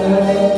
Oh,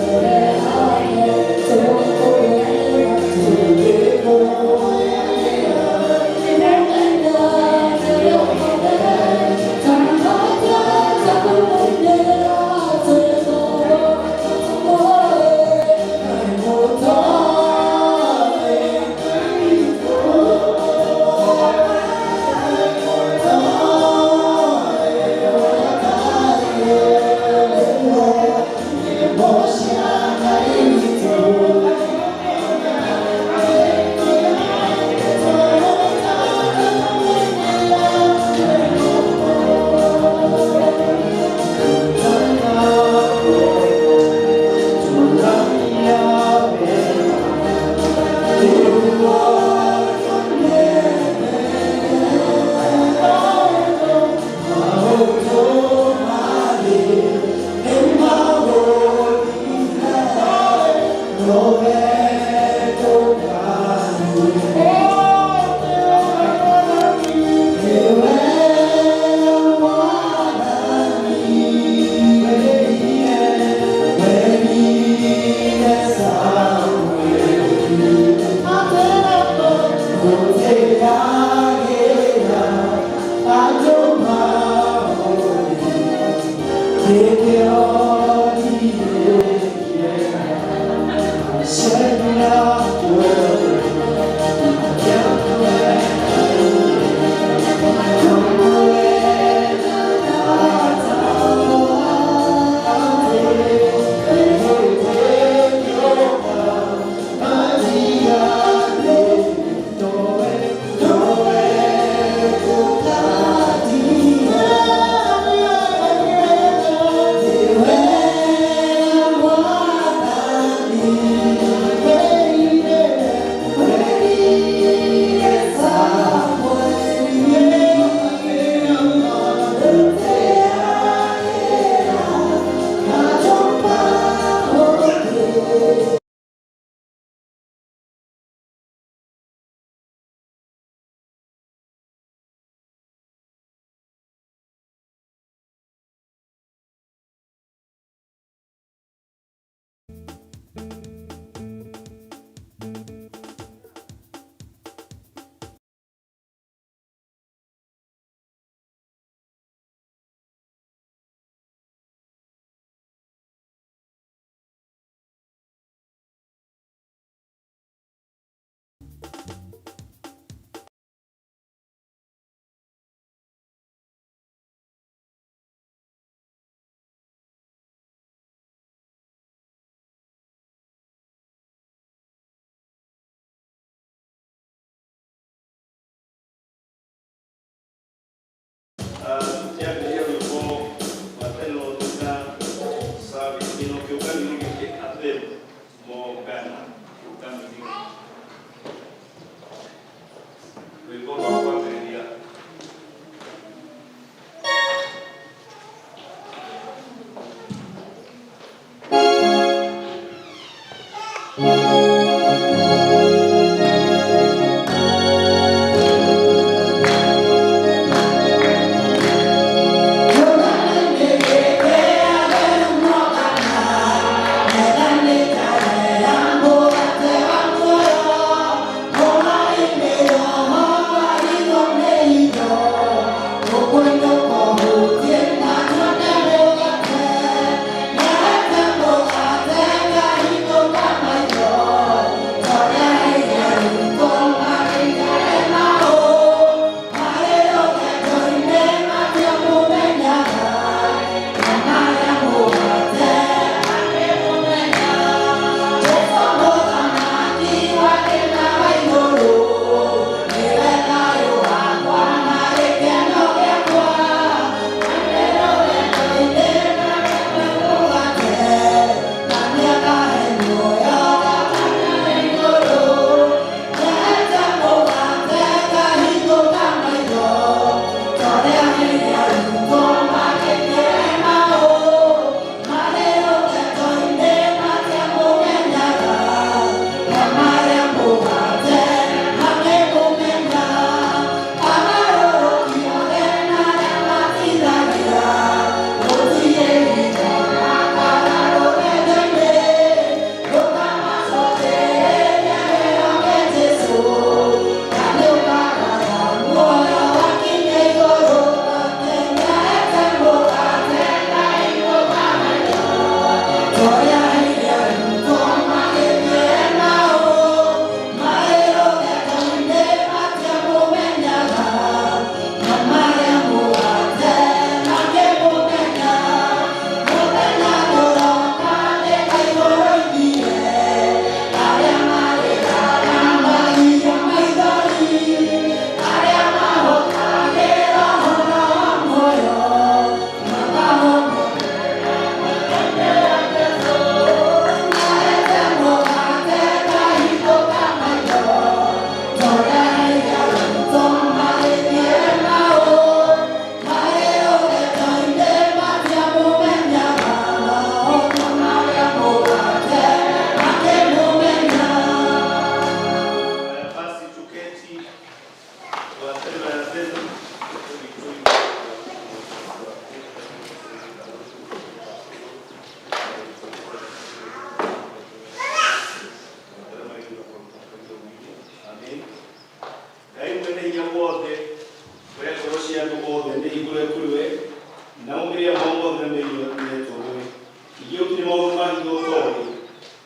hitho ũtoĩ.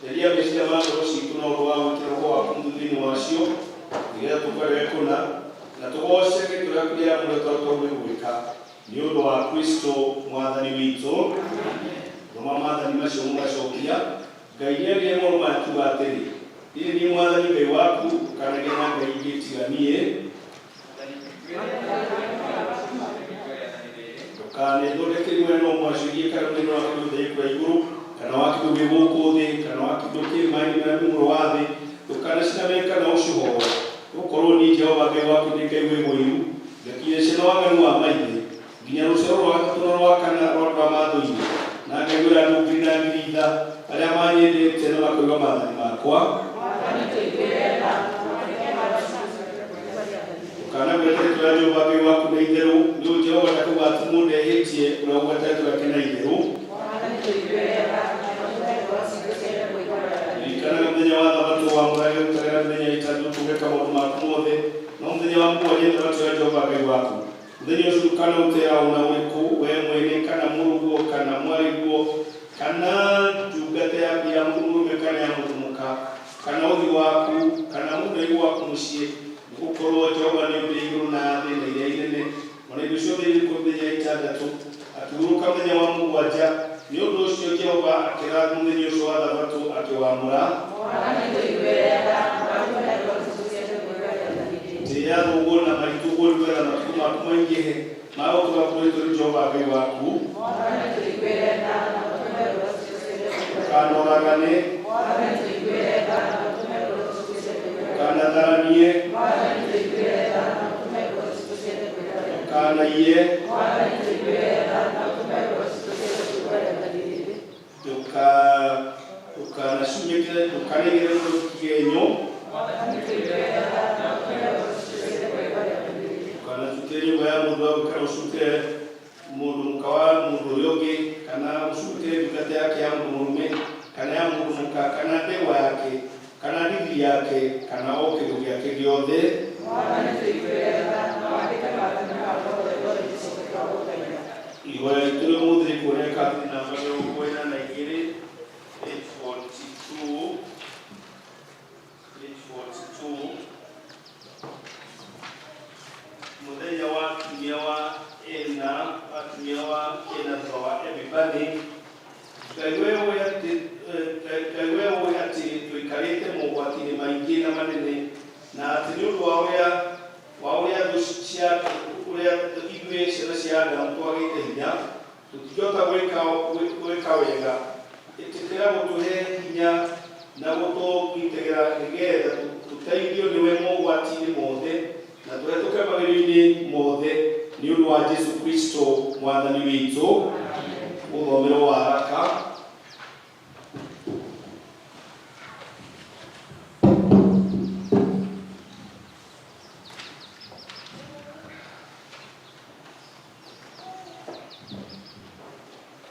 Theria meciria ma ngoro ciitũ na ũndũ wa gwĩkĩra Roho waku Mũtheru thĩinĩ wacio, nĩgeetha tũkũgerere kũna, na tũgooce rĩĩtwa rĩaku rĩamũre ta ũrĩa twagĩrĩirwo gwĩka, nĩ ũndũ wa Kristũ Mwathani witũ. Thoma maathani macio mũgacokia. Ngai nĩerire mũrũ maya akiuga atĩrĩ, Niĩ nĩ niĩ Mwathani Ngai waku, ndũkanagĩe na ngai ingĩ tiga niĩ. Ndũkanethondekere mwena ũmwe wacio kana mwena wa kĩndũ gĩothe gĩ kũrĩa igũrũ, kana wa kĩndũ gĩ gũkũ thĩ, kana wa kĩndũ kĩ maĩ-inĩ marĩa me mũhuro wa thĩ. Ndũkanaciname kana ũcihooe, nĩgũkorwo niĩ Jehova Ngai waku ndĩ Ngai wĩ ũiru, ngakinyĩria ciana waganu wa maithe, nginya rũciaro rwa gatatũ na rwa kana rwa andũ arĩa maathũire, na ngaiguĩra andũ ngiri na ngiri tha, arĩa manyendete na makoiga maathani makwa. Ndũkanagwete rĩĩtwa rĩa Jehova Ngai waku na itherũ, nĩ ũndũ Jehova ndakauga atĩ mũndũ ehĩtie ũrĩa ũgwetaga rĩĩtwa rĩake na itherũ. Ririkanaga mũthenya wa Thabatũ, wamũrage, rutagĩra mĩthenya ĩtatũ ũgeka maũndũ maku mothe, no mũthenya wa mũgwanja nĩ Thabatũ ya Jehova Ngai waku. Mũthenya ũcio ndũkanaũte o na ũrĩkũ, wee mwene, kana mũrũguo, kana mwarĩguo, kana ndungata yaku ya mũndũ mũrũme kana ya mũndũ mũka, kana ũthiũ waku, kana mũndũ gwaku mũciĩ, nĩgũkorwo Jehova nĩombire igũrũ na thĩ na iria inene, o na indo ciothe irĩ kuo mĩthenya ĩtandatũ, akĩhurũka mũthenya wa mũgwanja. Nĩ ũndũ ũcio Jehova akĩrathima mũthenya ũcio wa Thabatũ, akĩwamũra. Tĩĩa thoguo na maitũguo, nĩgeetha matukũ maku maingĩhe ma gũtũũra bũrũri ũrĩa Jehova Ngai waku. Ndũkanoragane. Ndũkanatharanie. Ndũkanaiye. Ndũka ndũkanacumĩkĩre ndũkanaigĩrĩre mũndũ kĩgenyo. Ndũkanacukĩre nyũmba ya mũndũ waku kana ũcukĩre mũndũ mũka wa mũndũ ũrĩa ũngĩ kana ũcukĩre ndungata yake ya mũndũ mũrũme kana ya mũndũ mũka kana ndegwa yake kana ndigiri yake kana o kĩndũ gĩake gĩothe. Ihoya ritũ rĩa ũmũthĩ rĩkuoneka thĩ namba 42, page 42, page 42. Mũthenya wa kiumia wa ĩna, wa kiumia wa ĩna thutha wa Epiphany, Ngai we ũĩ atĩ Ngai we ũĩ atĩ tũikarĩte mogwati-inĩ maingĩ na manene, na atĩ nĩ ũndũ wa ũrĩa wa ũrĩa thũ cia ũrĩa ithuĩ ciana cia Adamu twagĩte hinya, tũtingĩhota gwĩka gwĩka wega. Ĩtĩkĩra gũtũhe hinya na gũtũgitĩra nĩgetha tũteithio nĩwe mogwati-inĩ mothe na tũhetũke magerio-inĩ mothe nĩ ũndũ wa Jesu Kristo Mwathani witũ. Mũthomerwo wa haraka.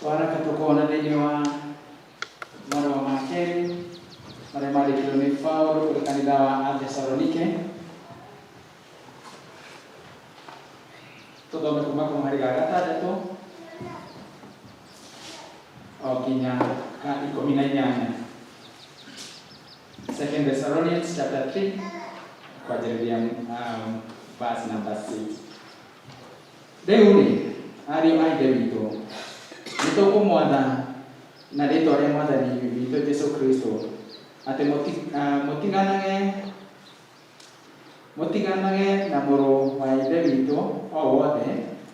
Waraka tũkona thĩinĩ wa marũa ma kerĩ marĩa mandĩkirwo nĩ Paulo kũrĩ kanitha wa Athesalonike. Tũthome kuma kamũhari ga gatandatũ o nginya ka 18. Second Thessalonians chapter 3 kwanjĩrĩria verse number 6. Rĩu-rĩ, ariũ a Ithe witũ, nĩtũkũmwatha na rĩĩtwa rĩa Mwathani witũ Jesũ Kristũ atĩ mũtiganage mũtiganage na mũrũ wa Ithe witũ o wothe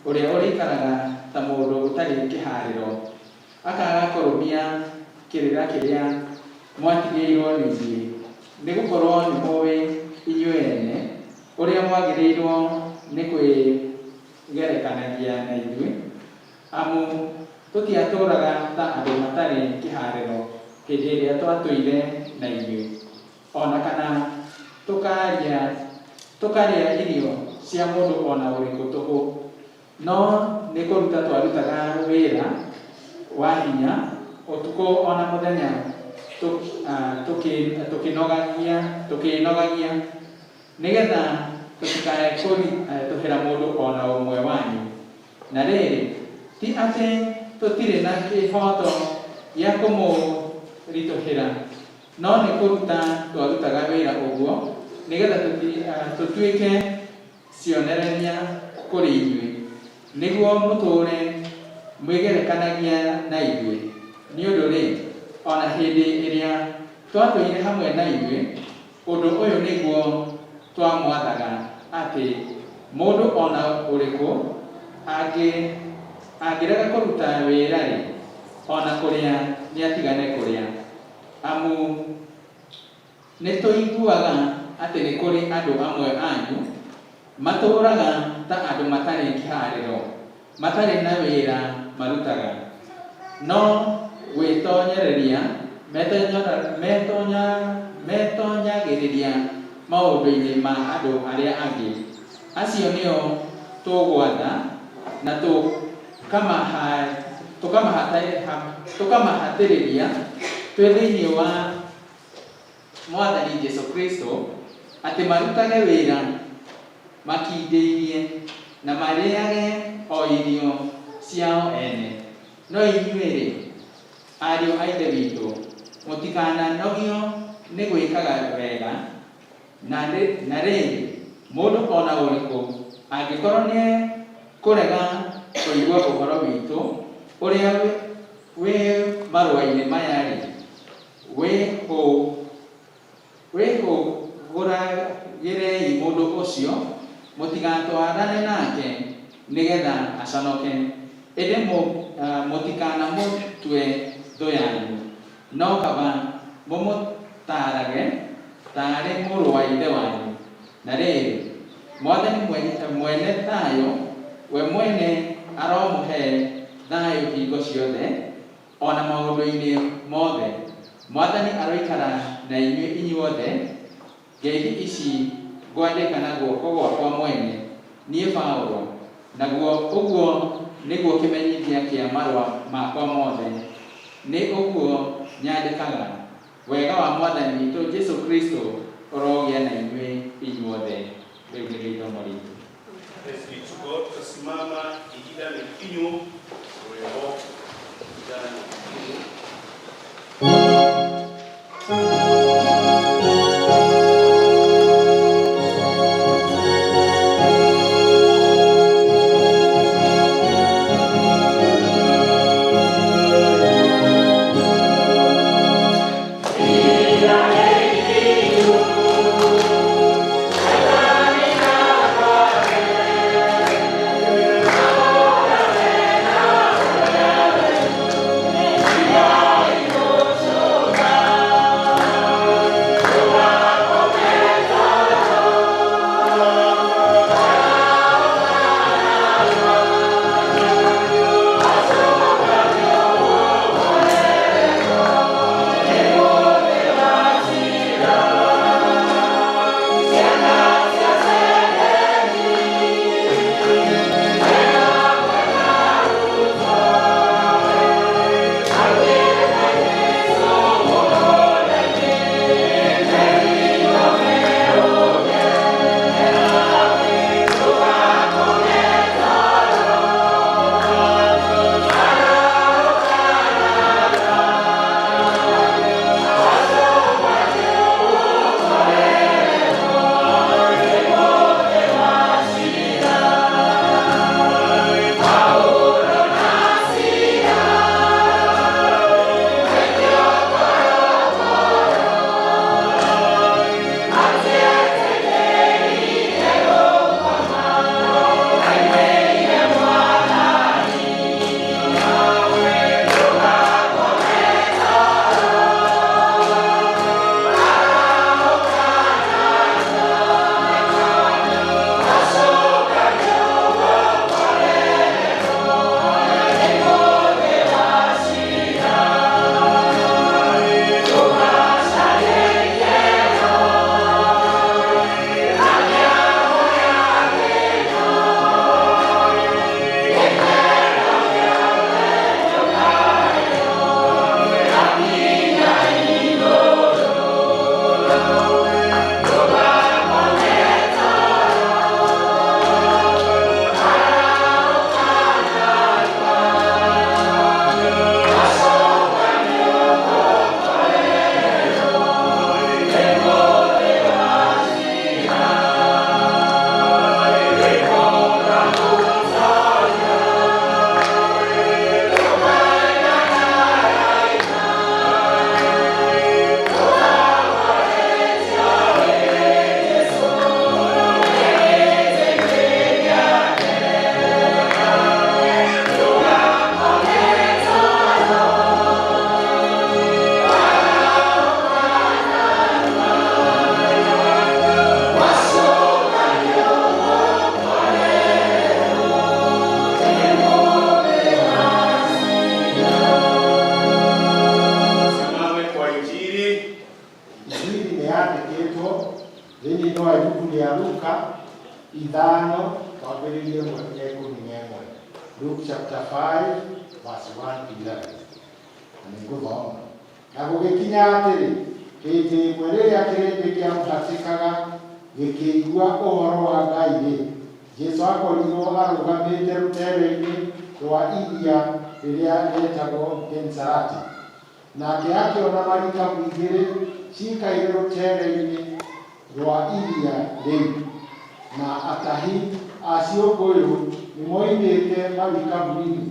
ũrĩa ũrĩikaraga ta mũndũ ũtarĩ kĩhaarĩro, akaaga kũrũmia kĩrĩra kĩrĩa mwatigĩirwo nĩ ithuĩ, nĩgũkorwo nĩmũũĩ inyuĩ ene ũrĩa mwagĩrĩirwo nĩ kwĩgerekanagia na ithuĩ, amu tũtiatũũraga ta andũ matarĩ kĩhaarĩro hĩndĩ ĩrĩa twatũire na inyuĩ, o na kana tũkarĩa tũkarĩa irio cia mũndũ o na ũrĩkũ tũhũ, no nĩ kũruta twarutaga wĩra wa hinya ũtukũ o na mũthenya tũkĩnogagia tũkĩĩnogagia, nĩgeetha tũtikae kũritũhĩra mũndũ o na ũmwe wanyu. Na rĩrĩ, ti atĩ tũtirĩ na kĩhooto gĩa ũngĩritũhĩra, no nĩ kũruta twarutaga wĩra ũguo nĩgetha tũtuĩke cionereria kũrĩ inyuĩ, nĩguo mũtũũre mwĩgerekanagia na ithuĩ. Nĩ ũndũ-rĩ, o na hĩndĩ ĩrĩa twatũire hamwe na inyuĩ, ũndũ ũyũ nĩguo twamwathaga, atĩ mũndũ o na ũrĩkũ angĩrega kũruta wĩra-rĩ, o na kũrĩa nĩatigane kũrĩa. Amu nĩtũiguaga atĩ nĩ kũrĩ andũ amwe anyu matũũraga ta andũ matarĩ kĩhaarĩro, matarĩ na wĩra marutaga, no gwĩtonyereria metonyagĩrĩria maũndũ-inĩ ma andũ arĩa angĩ. Acio nĩo tũgwatha na tũkamahatĩrĩria twĩ thĩinĩ wa Mwathani Jesũ Kristo, atĩ marutage wĩra makindĩirie na marĩage o irio ciao ene. No inyuĩ-rĩ, ariũ a Ithe witũ, mũtikananogio nĩ gwĩkaga wega. Na rĩrĩ, mũndũ o na ũrĩkũ angĩkorwo nĩekũrega kũigua ũhoro witũ ũrĩa wĩ marũa-inĩ maya-rĩ, wĩhũgũragĩrei mũndũ ũcio, mũtigatwarane nake nĩgetha aconoke. Ĩndĩ mũtikanamũtue thũ yanyu, no kaba mũmũtaarage taarĩ mũrũ wa ithe wanyu. Na rĩrĩ, Mwathani mwene thayũ we mwene aromũhe thayũ hingo ciothe, o na maũndũ-inĩ mothe. Mwathani aroikara na inyuĩ inyuothe. Ngeithi ici ngwandĩka na guoko gwakwa mwene, niĩ Paũlũ, naguo ũguo nĩguo kĩmenyithia kĩa marũa makwa mothe. Nĩ ũguo nyandĩkaga. Wega wa Mwathani witũ Jesũ Kristo ũrogĩa na inyuĩ inyuothe. Rĩu nĩrĩo ithomo ritũ. Praise be to God. Tutasimama ihinda nĩ ikinyu, rwĩmbo ihinda nĩ ikinyu. Yeah. rĩa Luka 5 twambĩrĩrie 1:11. Luke chapter 5 verse 1 to 11. Na nĩngũthoma. Na gũgĩkinya atĩrĩ, hĩndĩ ĩmwe rĩrĩa kĩrĩndĩ kĩamũhatĩkaga gĩkĩigua ũhoro wa Ngai-rĩ, Jesũ akorirwo arũgamĩte rũtere-inĩ rwa iria rĩrĩa rĩetagwo Genesareti. Nake akĩona marikabu igĩrĩ ciikaire rũtere-inĩ rwa iria rĩu, na atahi a ciũngũyũ nĩmoimĩte marikabu-inĩ,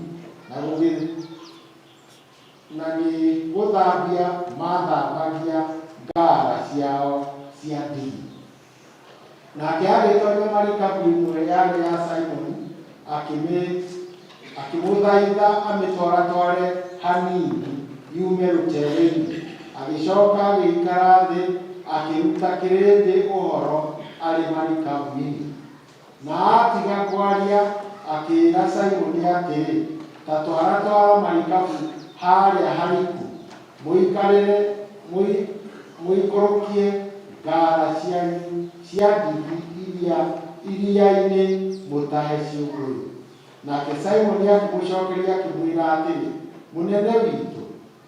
na nĩ gũthambia maathambagia ngara ciao cia ndigi. Nake agĩtoonya marikabu ĩmwe yarĩ ya Simoni, akĩmũthaitha amĩtwaratware hanini yume rũtere-inĩ. Agĩcoka agĩikara thĩ akĩruta kĩrĩndĩ ũhoro arĩ marikabu-inĩ. Na atiga kwaria akĩĩra Simoni atĩrĩ, ta twaratwara marikabu harĩa hariku, mũikarĩre mũikũrũkie ngara cianyu cia ndigi iria-inĩ mũtahe ciũngũyũ. Nake Simoni akĩmũcookeria akĩmwĩra atĩrĩ, mũnene witũ,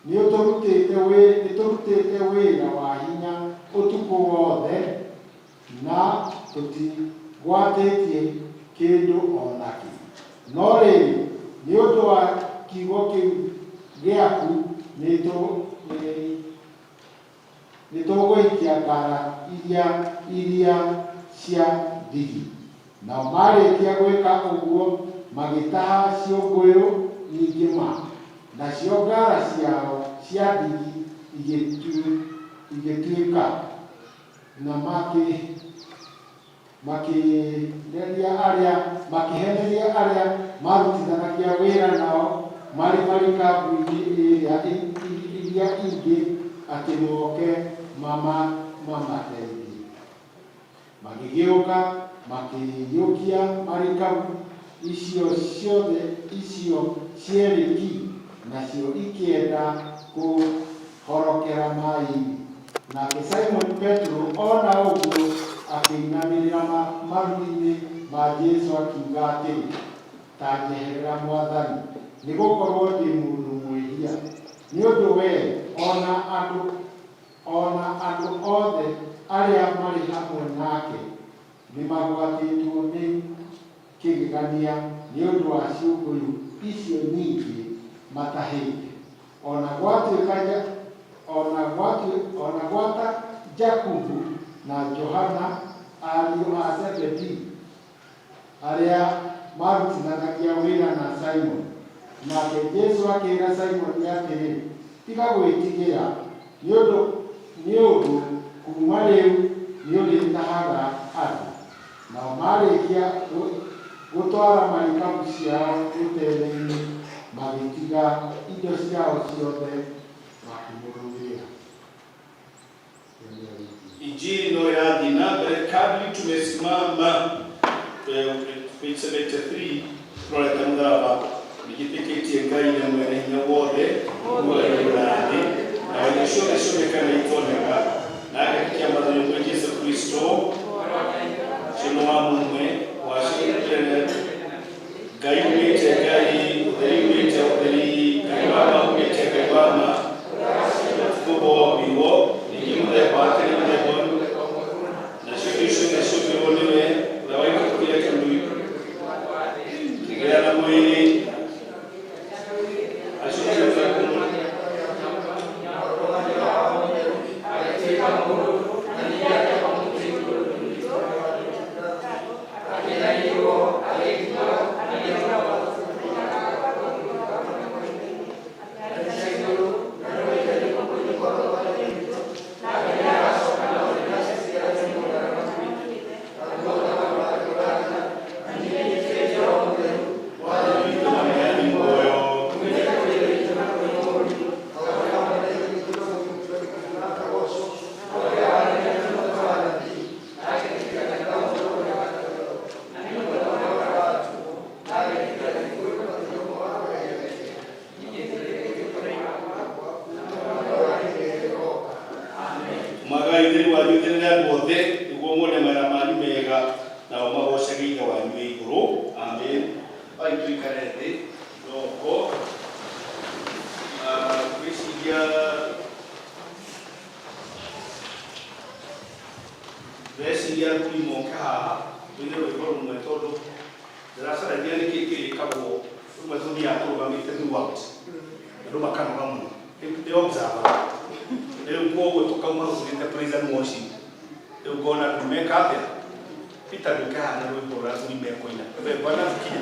nĩtũrutĩte wĩra wa hinya ũtukũ wothe na tũtigwatĩtie kĩndũ o nakĩ. No rĩrĩ, nĩ ũndũ wa kiugo kĩu gĩaku nĩtũgũikia ngara iria cia ndigi. Nao marĩkia gwĩka ũguo magĩtaha ciũngũyũ nyingĩ ma, nacio ngara ciao cia ndigi igĩtuĩka, na makĩheneria arĩa marutithanagia wĩra nao marĩ marikabu-inĩ iria ingĩ atĩ moke mamateithie. Magĩgĩũka makĩiyũkia marikabu icio ciothe icio cierĩ ki, nacio ikĩenda kũhorokera maaĩ-inĩ. Nake Simoni Petero ona ũguo akĩinamĩrĩra maru-inĩ ma Jesũ akiuga atĩrĩ, ta njeherera Mwathani, nĩgũkorwo ndĩ mũndũ mwĩhia. Nĩ ũndũ we ona andũ othe arĩa marĩ hamwe nake nĩmagwatĩtwo nĩ kĩgegania nĩ ũndũ wa ciũngũyũ icio nyingĩ matahĩte. Ona gwata Jakubu na Johana ariũ a Zebedi arĩa marutithanagia wĩra na Simoni. Nake Jesũ akĩĩra Simoni atĩrĩ, tiga gwĩtigĩra, nĩ ũndũ kuuma rĩu nĩũrĩtahaga andũ. Nao marĩkia gũtwara marikabu ciao rũtere-inĩ, magĩtiga indo ciao ciothe makĩmũrũmĩrĩra. Injili no ĩrathiĩ na mbere. Kadri tumesimama page 73 tũrorete mũtharaba, nĩgĩtĩkĩtie Ngai nĩ mwene hinya wothe muoyo igũrũ na thĩ, na indo ciothe cioneka na itoneka, na agetĩkia Mwathani ũmwe Jesũ Kristo, ũcio wa mũmwe waciarĩte Ngai umĩte Ngai, ũtheri umĩte ũtheri, Ngai wa ma umĩte Ngai wa ma, kũbombirwo ningĩ mũthemba wake nĩ mũthemba nacio indo ciothe ciombirwo nĩwe, ũrĩa waikũrũkire kĩgĩa na mwĩrĩ acio. Magai ũtheri wanyu ũtherere andũ othe nĩguo muone mawĩra manyu mega. Ndĩreciria athuri moke haha tũine rwĩmbo rũmwe tondũ ndĩracaragia nĩkĩ kĩrĩkagwo rĩmwe tũthiaga tũrũgamĩte throughout, andũ makanoga mũno. Nĩ observer rĩu, koguo tũkauma tũthiĩte praise and worship. Rĩu ngona andũ meka atĩa? Peter, ndũke haha na rwĩmbo rũrĩa athuri mekũina. We bwana, kinya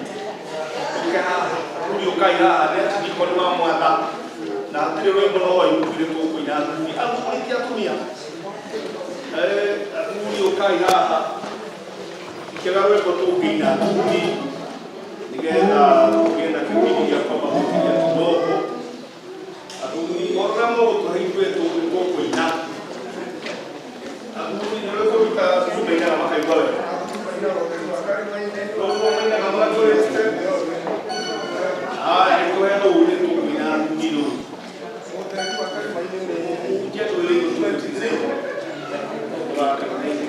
ndũke haha. Athuri, ũkai haha. Nĩ atigiko nĩ wa mwatha na hatirĩ rwĩmbo no waiguire tũkũina. Athuri, athuri ti atumia. Athuri, ũkai haha. Ikĩga rwĩmbo tũngĩina athuri nĩgetha tũgĩe na kĩbindi gĩa kwamba gũkinya kidogo. Athuri, o ũrĩa mũgũtũhe ithuĩ tũkũina. Athuri, nĩ rwĩmbo ruta athuri mainaga makaigua wega. Rwĩmbo mainaga magatũrĩte. Haya, nĩtũhe rũu, nĩ tũkũina athuri rũu. Mũhunjia twĩrĩirwo 23 Tũrakarĩire.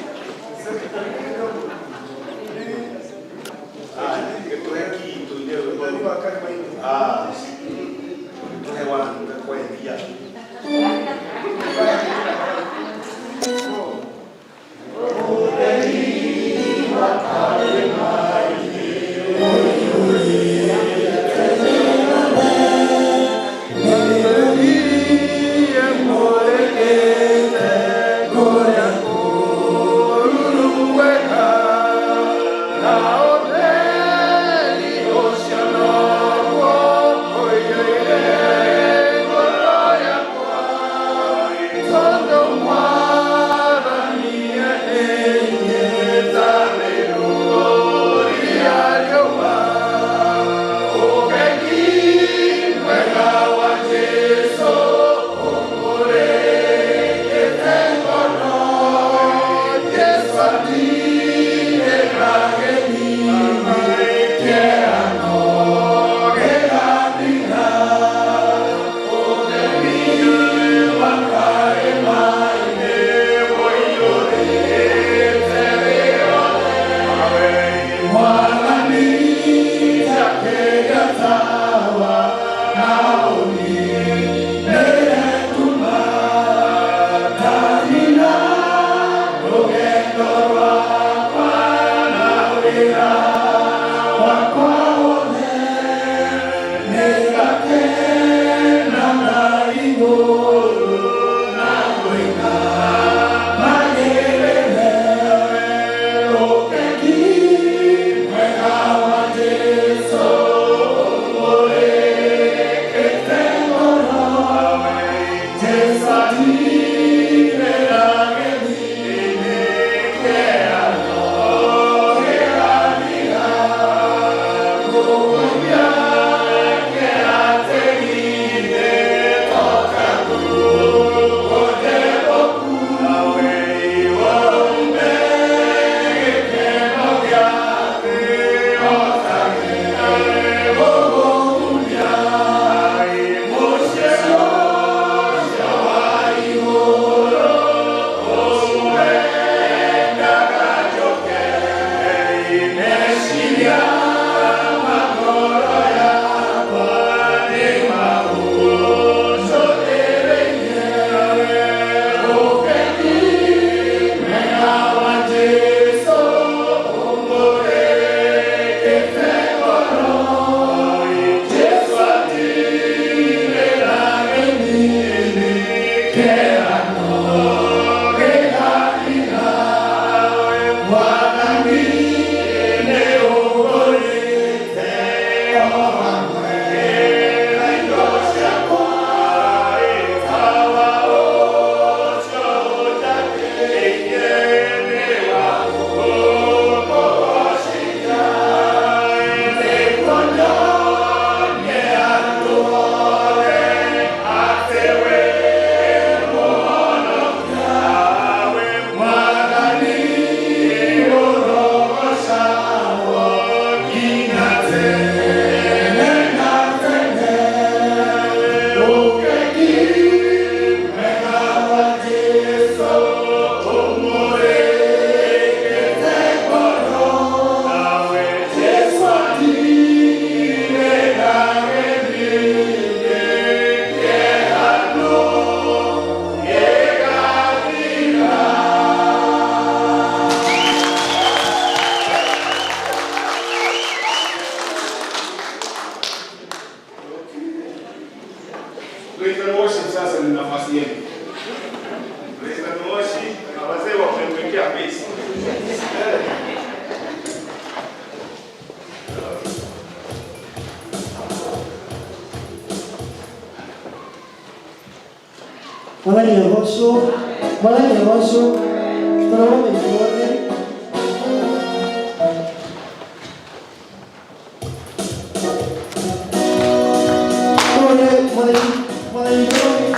Haya, gĩtũhe key tũine rwĩmbo rũu. Ah, tũhe one kwendia. Agocwo. Mwathani agocwo. Tũrũgame ithuothe. Tũrĩ mwathani, mwathani tũrĩ.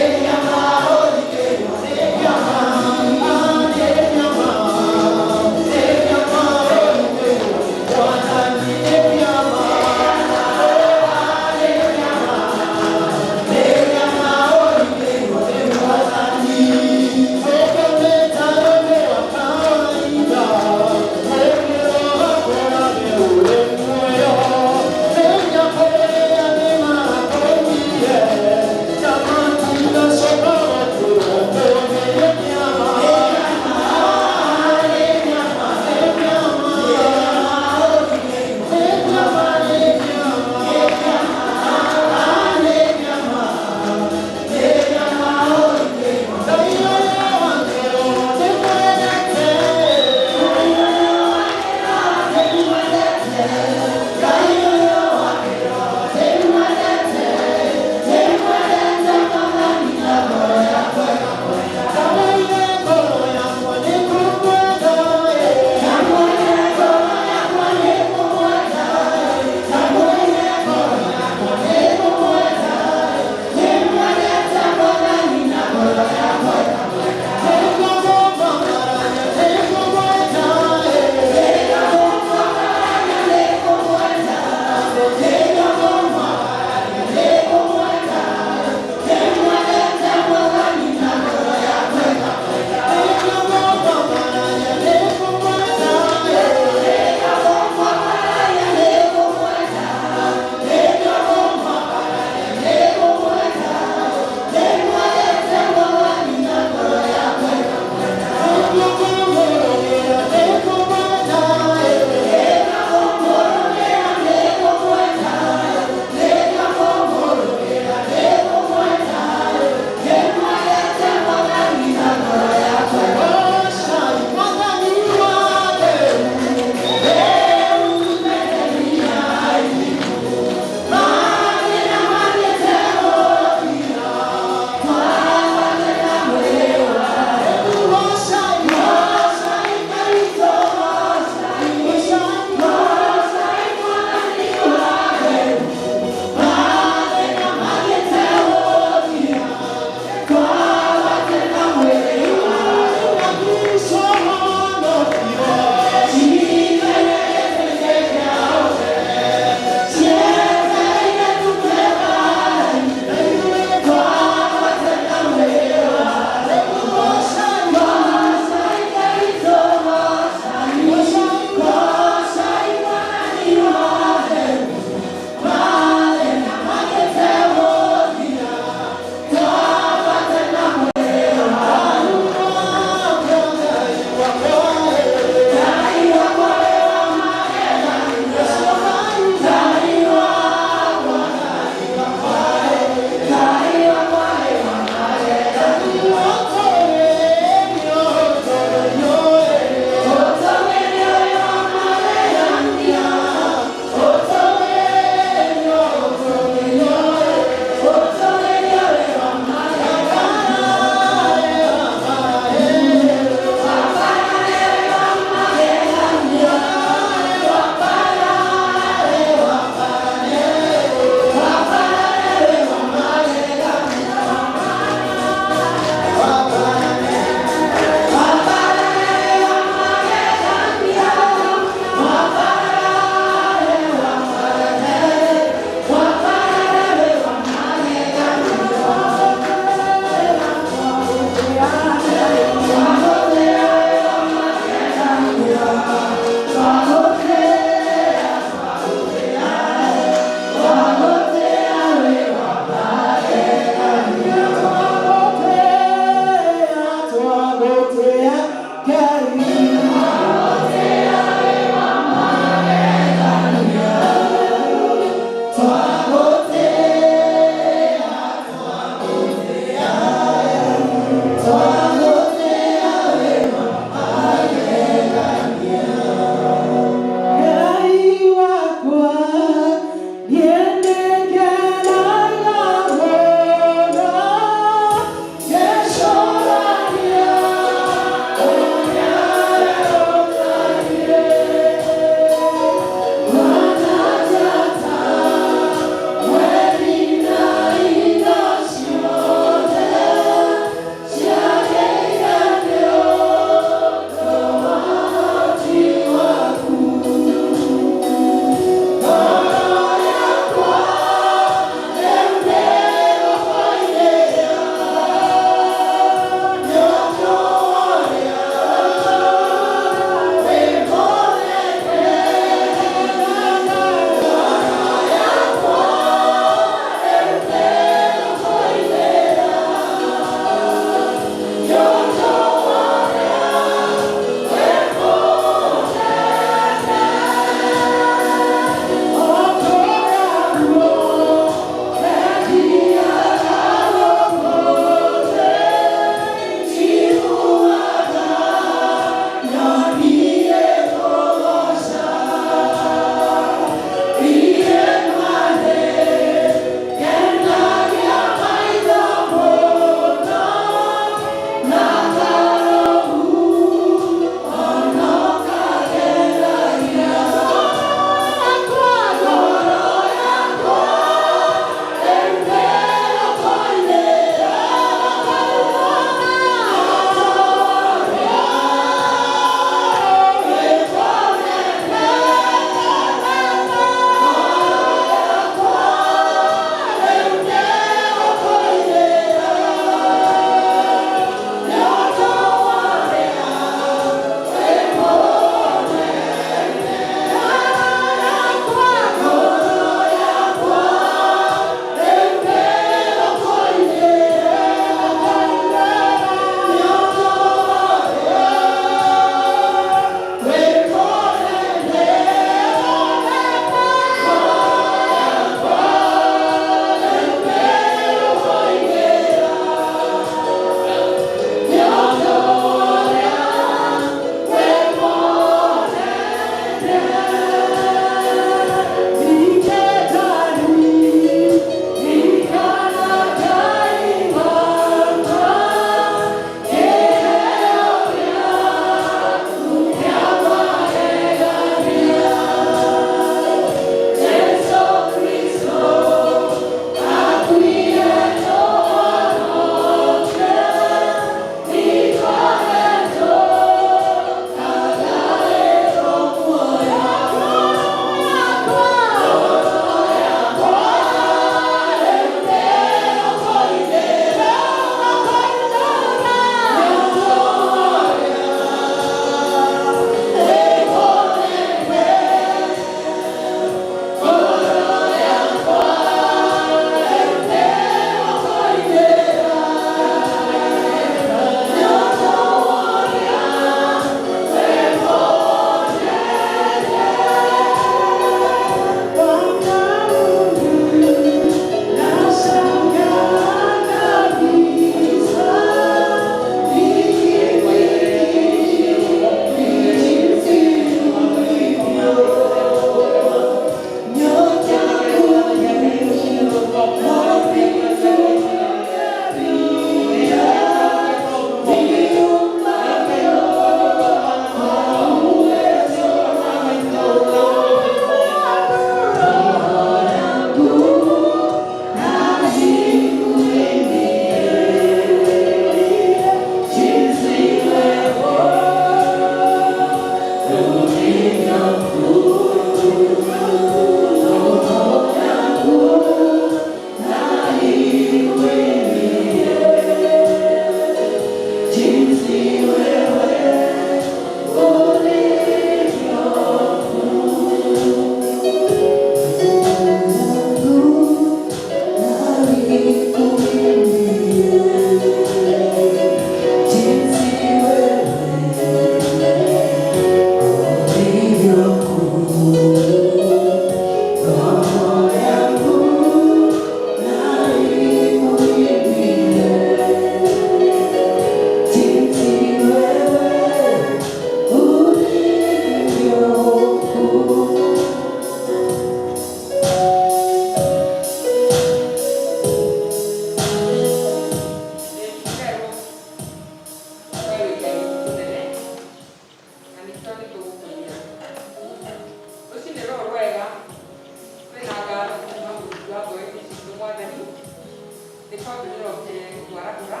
Tondũ nĩũrokire gũtwarahũra,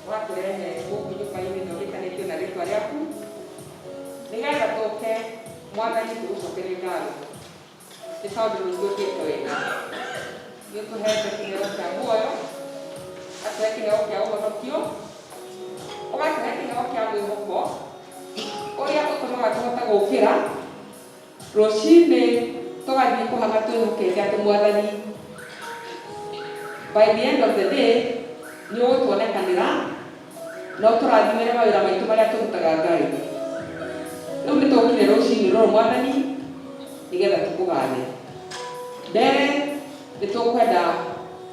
ũgatũrehe gũkũ nyũmba-inĩ ĩno ĩtanĩtio na rĩtwa rĩaku, nĩgetha tũke, Mwathani, tũgũcokerie ngatho, nĩ tondũ nĩ ũtwĩkĩte wega. Nĩ ũtũhete kĩheo kĩa muoyo, ũgatũhe kĩheo kĩa ũhonokio, ũgatũhe kĩheo kĩa mwĩhoko ũrĩa ũtũmaga tũhote gũkĩra rũcinĩ tũgathiĩ kũhanga twĩhokete atĩ, Mwathani, by the end of the day nĩ ũgũtuonekanĩra na ũtũrathimĩre mawĩra maitũ marĩa tũrutaga. Ngai, rĩu nĩ tũkire rũcinĩ rũrũ, Mwathani, nĩgetha tũkũgathe. Mbere nĩ tũkwenda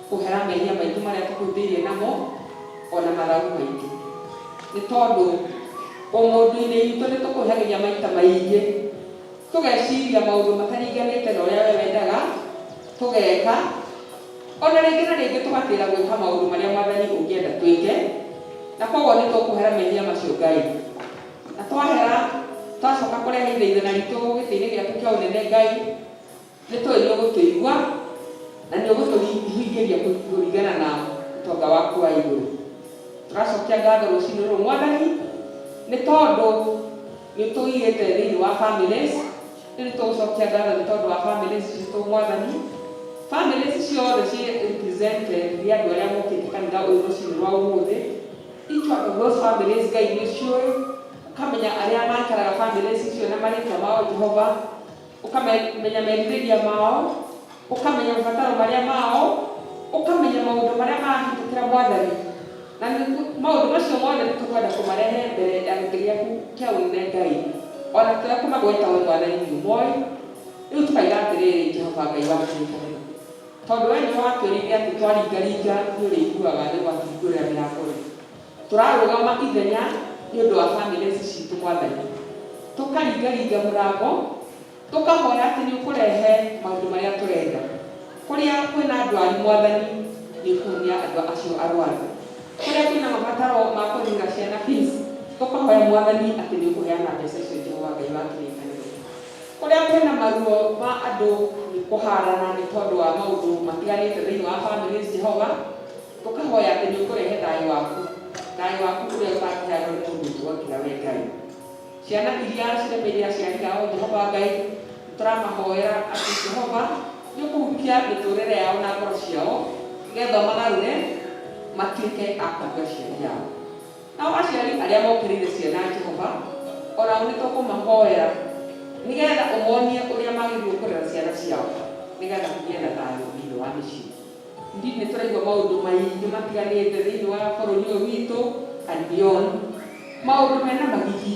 kũhera mehia maitũ marĩa tũkũhutĩirie namo ona mathagu maitũ, nĩ tondũ ũmũndũ-inĩ witũ nĩ tũkũhagĩria maita maingĩ, tũgeciria maũndũ mataringanĩte na ũrĩa we wendaga tũgeka, ona rĩngĩ na rĩngĩ tũgatĩra gwĩka maũndũ marĩa, Mwathani, ũngĩenda twĩke. Na koguo nĩ tũkũhera mehia macio, Ngai, na twahera twacoka kũrehe ithaithana ritũ gĩtĩ-inĩ gĩaku kĩa ũnene. Ngai, nĩ tũĩ nĩ ũgũtũigua na nĩ ũgũtũhingĩria kũringana na ũtonga waku wa igũrũ. Tũracokia ngatho rũcinĩ rũrũ, Mwathani, nĩ tondũ nĩ ũtũigĩte thĩinĩ wa families. Rĩu nĩ tũgũcokia ngatho nĩ tondũ wa families citũ, Mwathani. Families ciothe ci represented nĩ andũ arĩa mokĩte kanitha ũyũ rũcinĩ rwa ũmũthĩ, each one of those families, Ngai, nĩ ũciũĩ, ũkamenya arĩa maikaraga families icio na marĩtwa mao, Jehova, ũkamenya merirĩria mao, ũkamenya mabataro marĩa mao, ũkamenya maũndũ marĩa marahĩtũkĩra, Mwathani. Na maũndũ macio mothe nĩ tũkwenda kũmarehe mbere ya gĩtĩ gĩaku kĩa ũnene, Ngai. Ona tũtekũmagweta, we Mwathani nĩ ũmoĩ. Rĩu tũkaiga atĩrĩrĩ, Jehova Ngai wa kĩrĩkanĩro, tondũ we nĩwe watwĩrĩire atĩ twaringaringa nĩ ũrĩiguaga, nĩ ũgatũhingũrĩra mĩrango rĩ, tũrarũgama ithenya nĩ ũndũ wa bamĩrĩ ici citũ, Mwathani, tũkaringaringa mũrango, tũkahoya atĩ nĩ ũkũrehe maũndũ marĩa tũrenda. Kũrĩa kwĩna ndwari, Mwathani, nĩ ũkũhonia andũ acio arwaru. Kũrĩa kwĩna mabataro ma kũrĩhĩra ciana fees, tũkahoya, Mwathani, atĩ nĩ ũkũheana mbeca icio, Jehova Ngai wa kĩrĩkanĩro. Kũrĩa kwĩna maruo ma andũ kũharana nĩ tondũ wa maũndũ matiganĩte thĩinĩ wa families, Jehova, tũkahoya atĩ nĩ ũkũrehe thayũ waku, thayũ waku ũrĩa ũtangĩheanwo nĩ mũndũ ũngĩ gũkĩra we, Ngai. Ciana iria ciremeire aciari ao, Jehova Ngai, tũramahoera atĩ, Jehova, nĩ ũkũhutia mĩtũrĩre yao na ngoro ciao, nĩgetha ũmagarũre matuĩke a kũigua aciari ao. Nao aciari arĩa mokĩrĩire ciana, Jehova, onao nĩ tũkũmahoera nĩgetha ũmonie ũrĩa magĩrĩirwo kũrera ciana ciao, nĩgetha kũgĩe na thayũ thĩinĩ wa mĩciĩ. Indeed, nĩ tũraigua maũndũ maingĩ matiganĩte thĩinĩ wa bũrũri ũyũ witũ and beyond, maũndũ mena magigi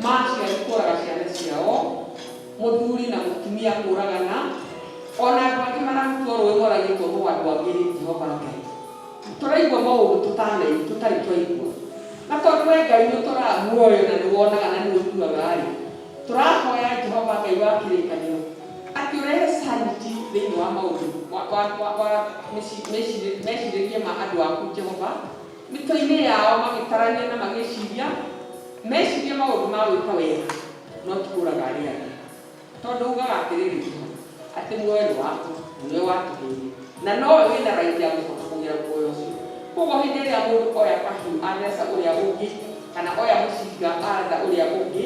ma aciari kũraga ciana ciao, mũthuri na mũtumia kũragana, ona andũ angĩ mararutwo rũĩ moragĩtwo no andũ angĩ. Jehova Ngai, tũraigua maũndũ tũtanai tũtarĩ twaigua. Na tondũ we Ngai nĩ ũtũraga muoyo na nĩ wonaga na nĩ ũiguaga rĩ, tũrahoya, Jehova Ngai wa kĩrĩkanĩro, atĩ ũrehe sanity thĩinĩ wa maũndũ wa mecirĩrie ma andũ aku, Jehova, mĩtwe-inĩ yao, magĩtarania na magĩciria, mecirie maũndũ ma gwĩka wega no ti kũraga arĩa angĩ, tondũ ugaga atĩrĩrĩ, Jehova, atĩ muoyo nĩ waku, nĩwe watũheire na nowe wĩna right ya gũcoka kũgĩra muoyo ũcio. Koguo hĩndĩ ĩrĩa mũndũ oya kahiũ atheca ũrĩa ũngĩ kana oya mũcinga aratha ũrĩa ũngĩ,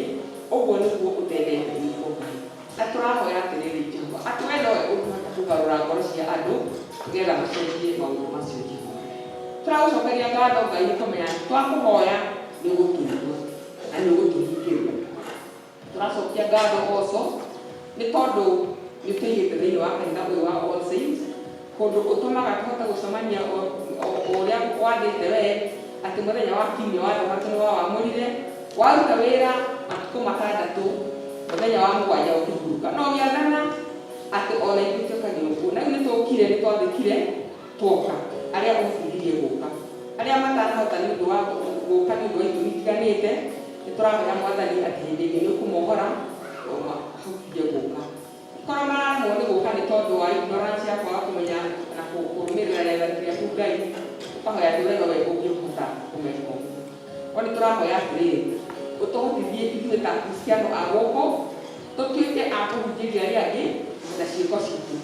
ũguo nĩguo ũtendete gwĩkwo, Ngai. Na tũrahoya atĩrĩrĩ, Jehova, atĩ we nowe ũngĩhota kũgarũra ngoro cia andũ nĩgetha macenjie maũndũ macio. Jehova, tũragũcokeria ngatho, Ngai, nĩ kũmenya atĩ twakũhoya nĩ ũgũtũigua na nĩ ũgũtũhingĩria. Tũracokia ngatho also nĩ tondũ nĩ ũtũigĩte thĩinĩ wa kanitha ũyũ wa All Saints, kũndũ ũtũmaga tũhote gũcemania o ũrĩa wathĩte we, atĩ mũthenya wa kiumia wa thabatũ nĩ wawamũrire. Waruta wĩra matukũ matandatũ, mũthenya wa mũgwanja ũkĩhurũka, no ũgĩathana atĩ ona ithuĩ twĩkage ũguo. Na rĩu nĩ tũkire, nĩ twathĩkire, twoka. Arĩa ũbundithirie gũka, arĩa matanahota nĩ ũndũ wa gũka nĩ ũndũ wa itũmi itiganĩte, nĩ tũrahoya, Mwathani, atĩ hĩndĩ ĩngĩ nĩ ũkũmohora mahotithie gũka. Korwo mararemwo nĩ gũka nĩ tondũ wa ignorance ya kwaga kũmenya na kũrũmĩrĩra rĩathani rĩaku, Ngai, ũkahoya atĩ we nowe ũngĩhota kũmeka ũguo. No nĩ tũrahoya atĩrĩrĩ, ũtũhotithie ithuĩ ta Akristiano a gũkũ tũtuĩke a kũhunjĩria arĩa angĩ na ciĩko citũ.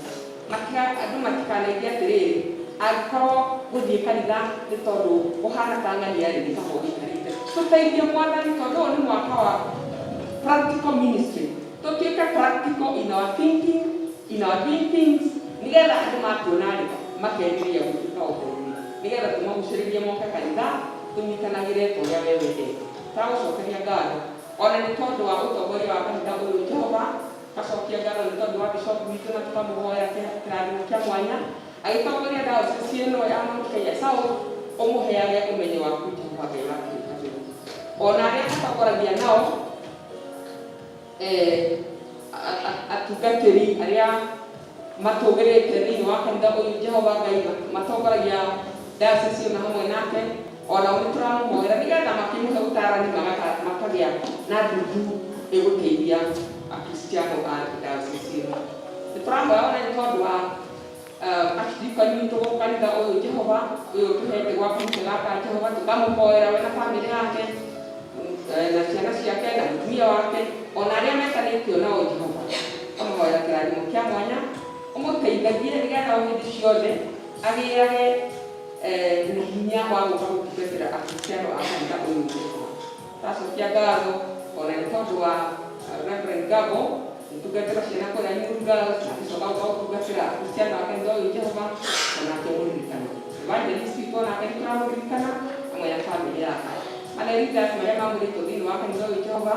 Andũ matikanaige atĩrĩrĩ, Angĩkorwo gũthiĩ kanitha nĩ tondũ ũhana ta ng'ania rĩ, nĩ kaba ũgĩikarĩte. Tũteithie Mwathani, tondũ ũyũ nĩ mwaka wa practical ministry. Tũtuĩke practical in our thinking, in our doing things, nĩgetha andũ matuona rĩ, makerirĩria gũtuĩka o ta ithuĩ, nĩgetha tũmagucĩrĩrie moke kanitha, tũnyitanagĩre ta ũrĩa we wendete. Tũragũcokeria ngatho ona nĩ tondũ wa ũtongoria wa kanitha ũyũ, Jehova. Tũgacokia ngatho nĩ tondũ wa bishop witũ, na tũkamũhoera kĩrathimo kĩa mwanya agĩtongoria diocese ĩno ya Mount Kenya South. Ũmũheage ũmenyo waku, Jehova Ngai wa kĩrĩkanĩro, ona arĩa atongoragia nao, atungatĩri arĩa matũgĩrĩte thĩinĩ wa kanitha ũyũ, Jehova Ngai, matongoragia diocese ĩno hamwe nake, onao nĩ tũramũhoera nĩgetha makĩmũhe ũtarani makagĩa na ndundu ĩgũteithia akristiano a diocese ĩno. Nĩ tũrahoya ona nĩ tondũ wa archdeacon witũ gũkũ kanitha ũyũ, Jehova, ũyũ ũtũhete gwa kanitha gaka, Jehova. Tũkamũhoera we na bamĩrĩ yake, na ciana ciake na mũtumia wake, ona arĩa metanĩtio nao, Jehova. Tũkamũhoera kĩrathimo kĩa mwanya, ũmũteithagie nĩgetha o hĩndĩ ciothe agĩage na hinya wa gũka gũtungatĩra akristiano a kanitha ũyũ, Jehova. Twacokia ngatho ona nĩ tondũ wa Reverend Gabo gũtungatĩra ciana kũrĩa Nyuru Girls na gĩcoka gũka gũtungatĩra akristiano a kanitha ũyũ, Jehova, onake mũririkano. Evangelist witũ onake nĩ tũramũririkana hamwe na bamĩrĩ yake. Marĩa leaders marĩa mamũrĩtwo thĩinĩ wa kanitha ũyũ, Jehova,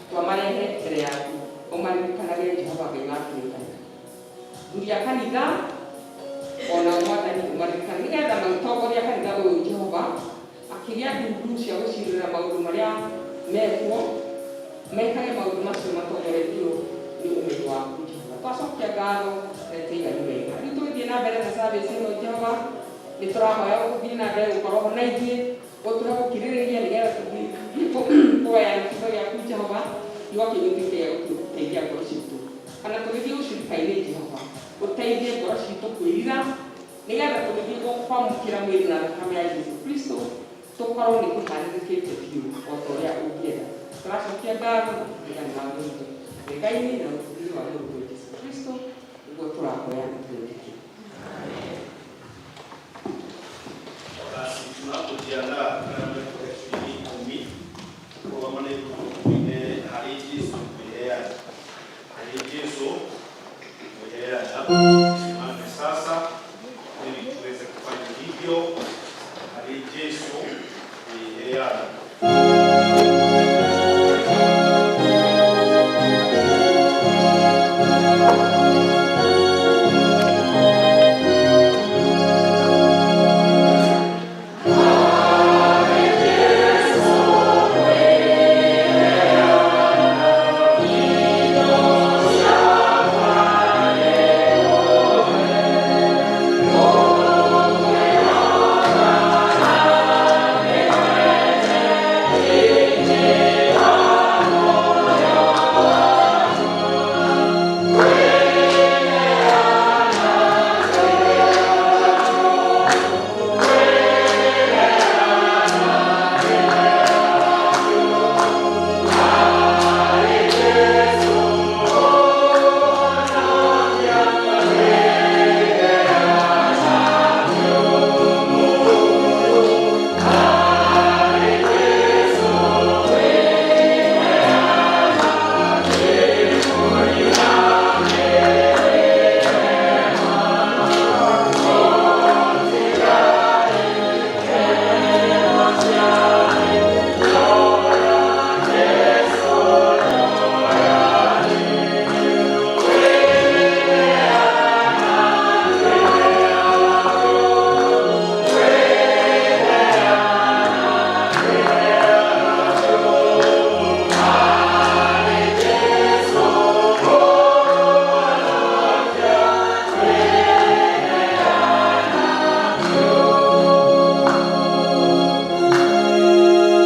twamarehe mbere yaku, ũmaririkanage, Jehova Ngai wa kĩrĩkanĩro. Thuri a kanitha ona Mwathani, ũmaririkane nĩgetha magĩtongoria kanitha ũyũ, Jehova, akĩgĩa ndundu cia gũcirĩra maũndũ marĩa mekuo, mekage maũndũ macio matongoretio nĩ ũmenyo waku, Jehova. Twacokia ngatho na tũigani wega. Rĩu tũgĩthiĩ na mbere na service ĩno, Jehova, nĩ tũrahoya ũgũthiĩ na mbere gũkorwo ho na ithuĩ, ũtũhe gũkirĩrĩria nĩgetha tũthiĩ kũgayana kiugo gĩaku, Jehova, kiugo kĩu gĩtuĩke gĩa gũtũteithia ngoro citũ. Kana tũgĩthiĩ ũcirika-inĩ, Jehova, ũteithie ngoro citũ kwĩrira nĩgetha tũgĩthiĩ kwamũkĩra mwĩrĩ na thakame ya Jesu Kristo tũkorwo nĩ tũharĩrĩkĩte biũ o ta ũrĩa ũngĩenda. Tũracokia ngatho na tũkauga nĩ wagĩrĩire. Wega-inĩ na ũtugi wa Mũrũguo Jesu Kristo nĩguo tũrahoya na twĩtĩkie. Basi tunapojiandaa kama shilingi 10 kũrũgama nĩ tuine harĩ Jesu kwĩheana, harĩ Jesu kwĩheana. Simame sasa ili tuweze kufanya hivyo, harĩ Jesu kwĩheana.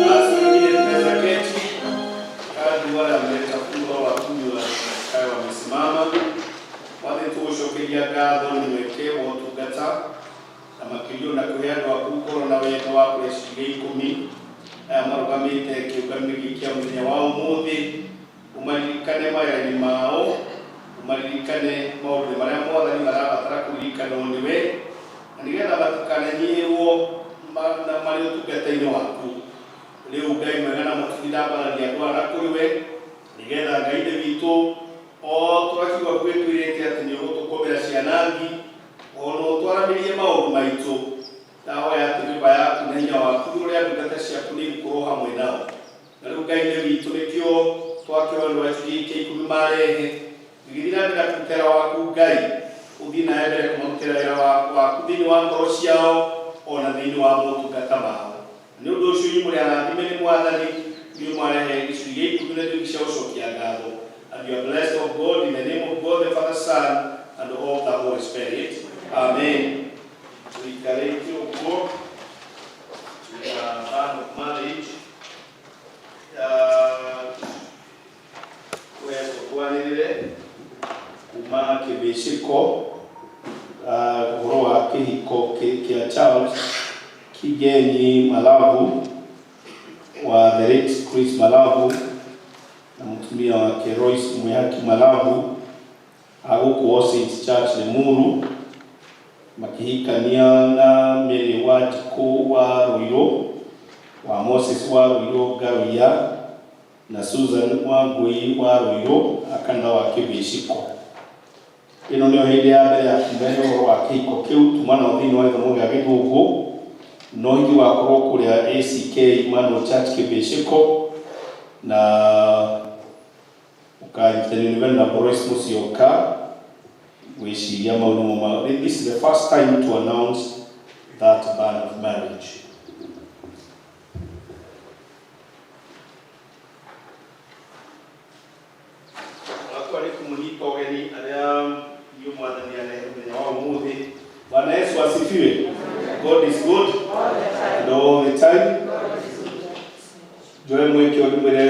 Basi wengine tunaweza keti hadi wale wameleta fungu wa kunywa kae wamesimama. Mwathani, tũgũcokeria ngatho nĩ mweke wa ũtungata na makĩria na kũhe andũ aku ngoro na wendo wa kũrĩa ciringi 10 aya marũgamĩte kĩũngano gĩkĩ kĩa mũthenya wa ũmũthĩ. Ũmaririkane mawĩra-inĩ mao, ũmaririkane maũndũ marĩa Mwathani marabatara kũririkanwo nĩwe. Na nĩgetha matikananyihĩrwo na marĩ ũtungata-inĩ waku. Rĩu Ngai mwega na mũtugi, ndambararia andũ aya na kũrĩ we, nĩgetha Ngai Ithe witũ, o tũrakiuga gwĩtwĩrĩte atĩ nĩ ũgũtũkomera ciana ngi, ona ũtwaramĩrie maũndũ maitũ. Ndahoya atĩ nyũmba yaku na hinya waku igũrũ rĩa ndungata ciaku nĩ igũkorwo hamwe nao. Na rĩu Ngai Ithe witũ, nĩkĩo twakĩhoerwo gĩcunjĩ kĩa ikũmi marehe, gĩgĩthiĩ na mbere na kũruta wĩra waku. Ngai, ũthiĩ na mbere kũmarutĩra wĩra waku thĩinĩ wa ngoro ciao ona thĩinĩ wa motungata mao. Nĩ ũndũ ũcio inyuĩ mũrĩ arathime nĩ Mwathani, inyuĩ mwarehe gĩcunjĩ gĩa ikũmi na njugi cia gũcokia ngatho. And you are blessed of God in the name of God the Father, Son, and of the Holy Spirit. Amen. Tuikarĩte ũguo na band of marriage twetwo twanĩrĩre kuma kĩbĩcĩko ũhoro wa kĩhiko kĩa Charles Kigenyi Malavu wa the late Chris Malavu na mũtumia wake Royce Mwihaki Malavu a gũkũ All Saints Church Limuru, makĩhikania na Mary wa Njikũ wa Ruiru wa Moses wa Ruiru Ngaruiya na Susan wa Ngui wa Ruiru a kanitha wa Kĩbĩcĩko. Ĩno nĩyo hĩndĩ ya mbere ya kũmehe ũhoro wa kĩhiko kĩu tuma nao thĩinĩ wa gĩthomo gĩa Gĩthũngũ, no hihi wakorwo kũrĩa ACK Emmanuel Church Kĩbĩcĩko na ũkanyitanio nĩ Venerable Royce Musyoka. Gwĩciria mau nĩmo this is the first time to announce that band of marriage. Wakwa nĩ kũmũnyita ũgeni arĩa inyuĩ Mwathani arehe mũthenya wa ũmũthĩ. Bwana Yesu asifiwe. God is good and all the time. Njoe mweke ũyũ ndĩmwĩre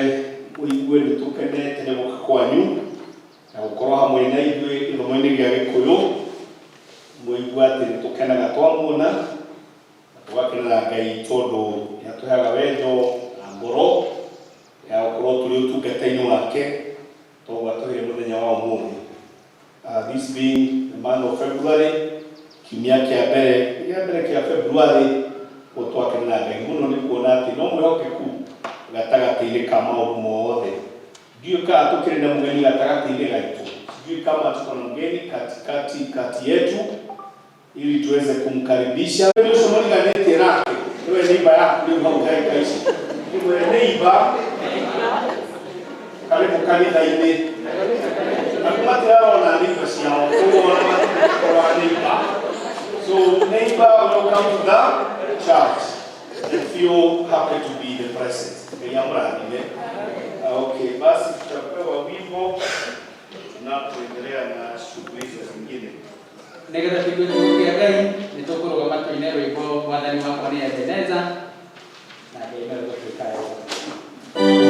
mũigue nĩ tũkenete nĩ gũka kwanyu na gũkorwo hamwe na ithuĩ gĩthomo-inĩ gĩa Gĩkũyũ. Mũigue atĩ nĩ tũkenaga twamuona na tũgakenera Ngai tondũ nĩ atũheaga wendo na ngoro ya gũkorwo tũrĩ ũtungata-inĩ wake, toguo atũheire mũthenya wa ũmũthĩ. This being the month of February, kiumia kĩa mbere kĩa February, ũguo twakenera Ngai mũno nĩ kuona atĩ no mwĩhokeku gatagatĩ-inĩ ka maũndũ mothe. Ndiũĩ kana tũkĩrĩ na mũgeni gatagatĩ-inĩ gaitũ, sijui kama tuko na mgeni katikati kati yetu ili tuweze kumkaribisha. Nĩ ũcio mũriganĩtie nake nĩwe neighbor yaku rĩu hau ndagĩka ici, ndĩmwĩre, "Neighbor, karibu kanitha-inĩ." Andũ matirarona neighbor ciao, koguo ona matirarora neighbor. So neighbor, welcome to the church and feel happy to be the present. Ngai amũrathime. Okay, basi tutapewa wimbo tunapoendelea na shughuli hizo zingine. Nĩgetha tũigue kiugo kĩa Ngai, nĩ tũkũrũgama tũine rwĩmbo "Mwathani Wakwa Nĩ Ebeneza", na Ngai no ĩgũtuĩka wega.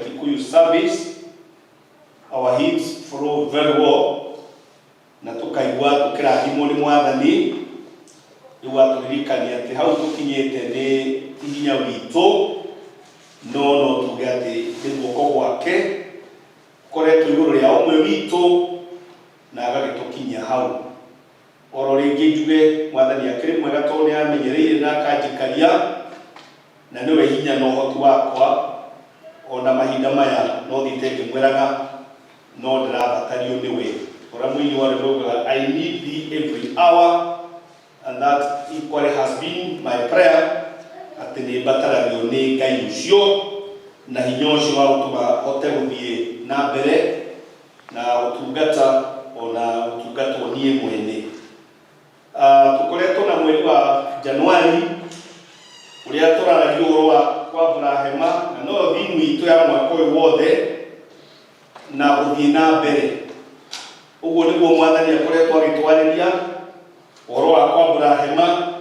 Kikuyu service. Our hymns flow very well na tukaigua tukirathimwo ni Mwathani. Riu atũririkania atĩ hau tũkinyĩte nĩ ti hinya witũ, no no tuge atĩ nĩ guoko gwake koretwo igũrũ rĩa ũmwe witũ na agagĩtũkinyia hau. Oro rĩngĩ njuge Mwathani akĩrĩ mwega tondũ nĩ amenyereire na akanjikaria, na nĩwe hinya na ũhoti wakwa. Ona mahinda maya no thiĩte ngĩmwĩraga no ndĩrabatario nĩwe, ũrĩa mũini wa rwĩmbo ugaga, "I need thee every hour," and that equally has been my prayer, atĩ nĩ mbataragio nĩ Ngai ũcio na hinya ũcio wa gũtũma hote gũthiĩ na mbere na gũtungata ona gũtungatwo niĩ mwene. Tũkoretwo na mweri wa Januari ũrĩa tũraragia ũhoro wa kwambũra hema, na no thimu itũ ya mwaka ũyũ wothe na gũthiĩ na mbere. Ũguo nĩguo Mwathani akoretwo agĩtwarĩria ũhoro wa kwambũra hema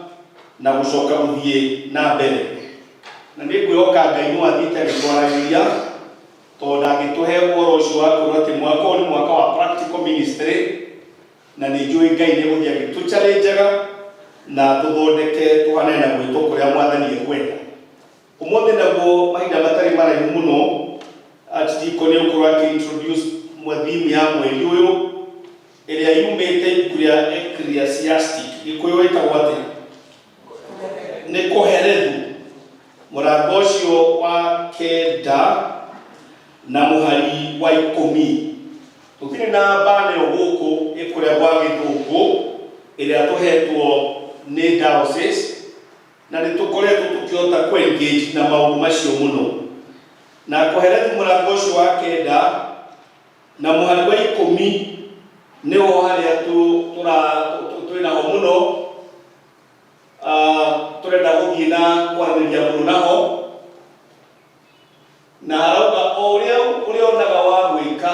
na gũcoka gũthiĩ na mbere, na nĩ ngwĩhoka Ngai no athiĩte agĩtwaragĩria, tondũ ndangĩtũhe ũhoro ũcio wa kwĩrwo atĩ mwaka ũyũ nĩ mwaka wa practical ministry, na nĩ njũĩ Ngai nĩ egũthiĩ agĩtũchallenjaga na tũthondeke tũhanane na gwĩtwo kũrĩa Mwathani ekwenda. Ũmũthĩ naguo, mahinda matarĩ maraihu mũno, Archdeacon nĩ ũkorwo akĩ-introduce theme ya mweri ũyũ ĩrĩa yumĩte ibuku rĩa Ecclesiastic. Gĩkũyũ ĩtagwo atĩa? Nĩ Kohelethu, mũrango ũcio wa 9 na mũhari wa 10. Tũtirĩ na baneo gũkũ ĩkũrĩa gwa gĩthũngũ ĩrĩa tũhetwo nĩ diocese, na nĩ tũkoretwo tũkĩhota kũ-engage na maũndũ macio mũno. Na Kohelethu mũrango ũcio wa 9 na mũhari wa 10 nĩho harĩa twĩnaho mũno. Tũrenda gũthiĩ na kwaranĩria mũno naho, na harauga, "O ũrĩa ũrĩonaga wa gwĩka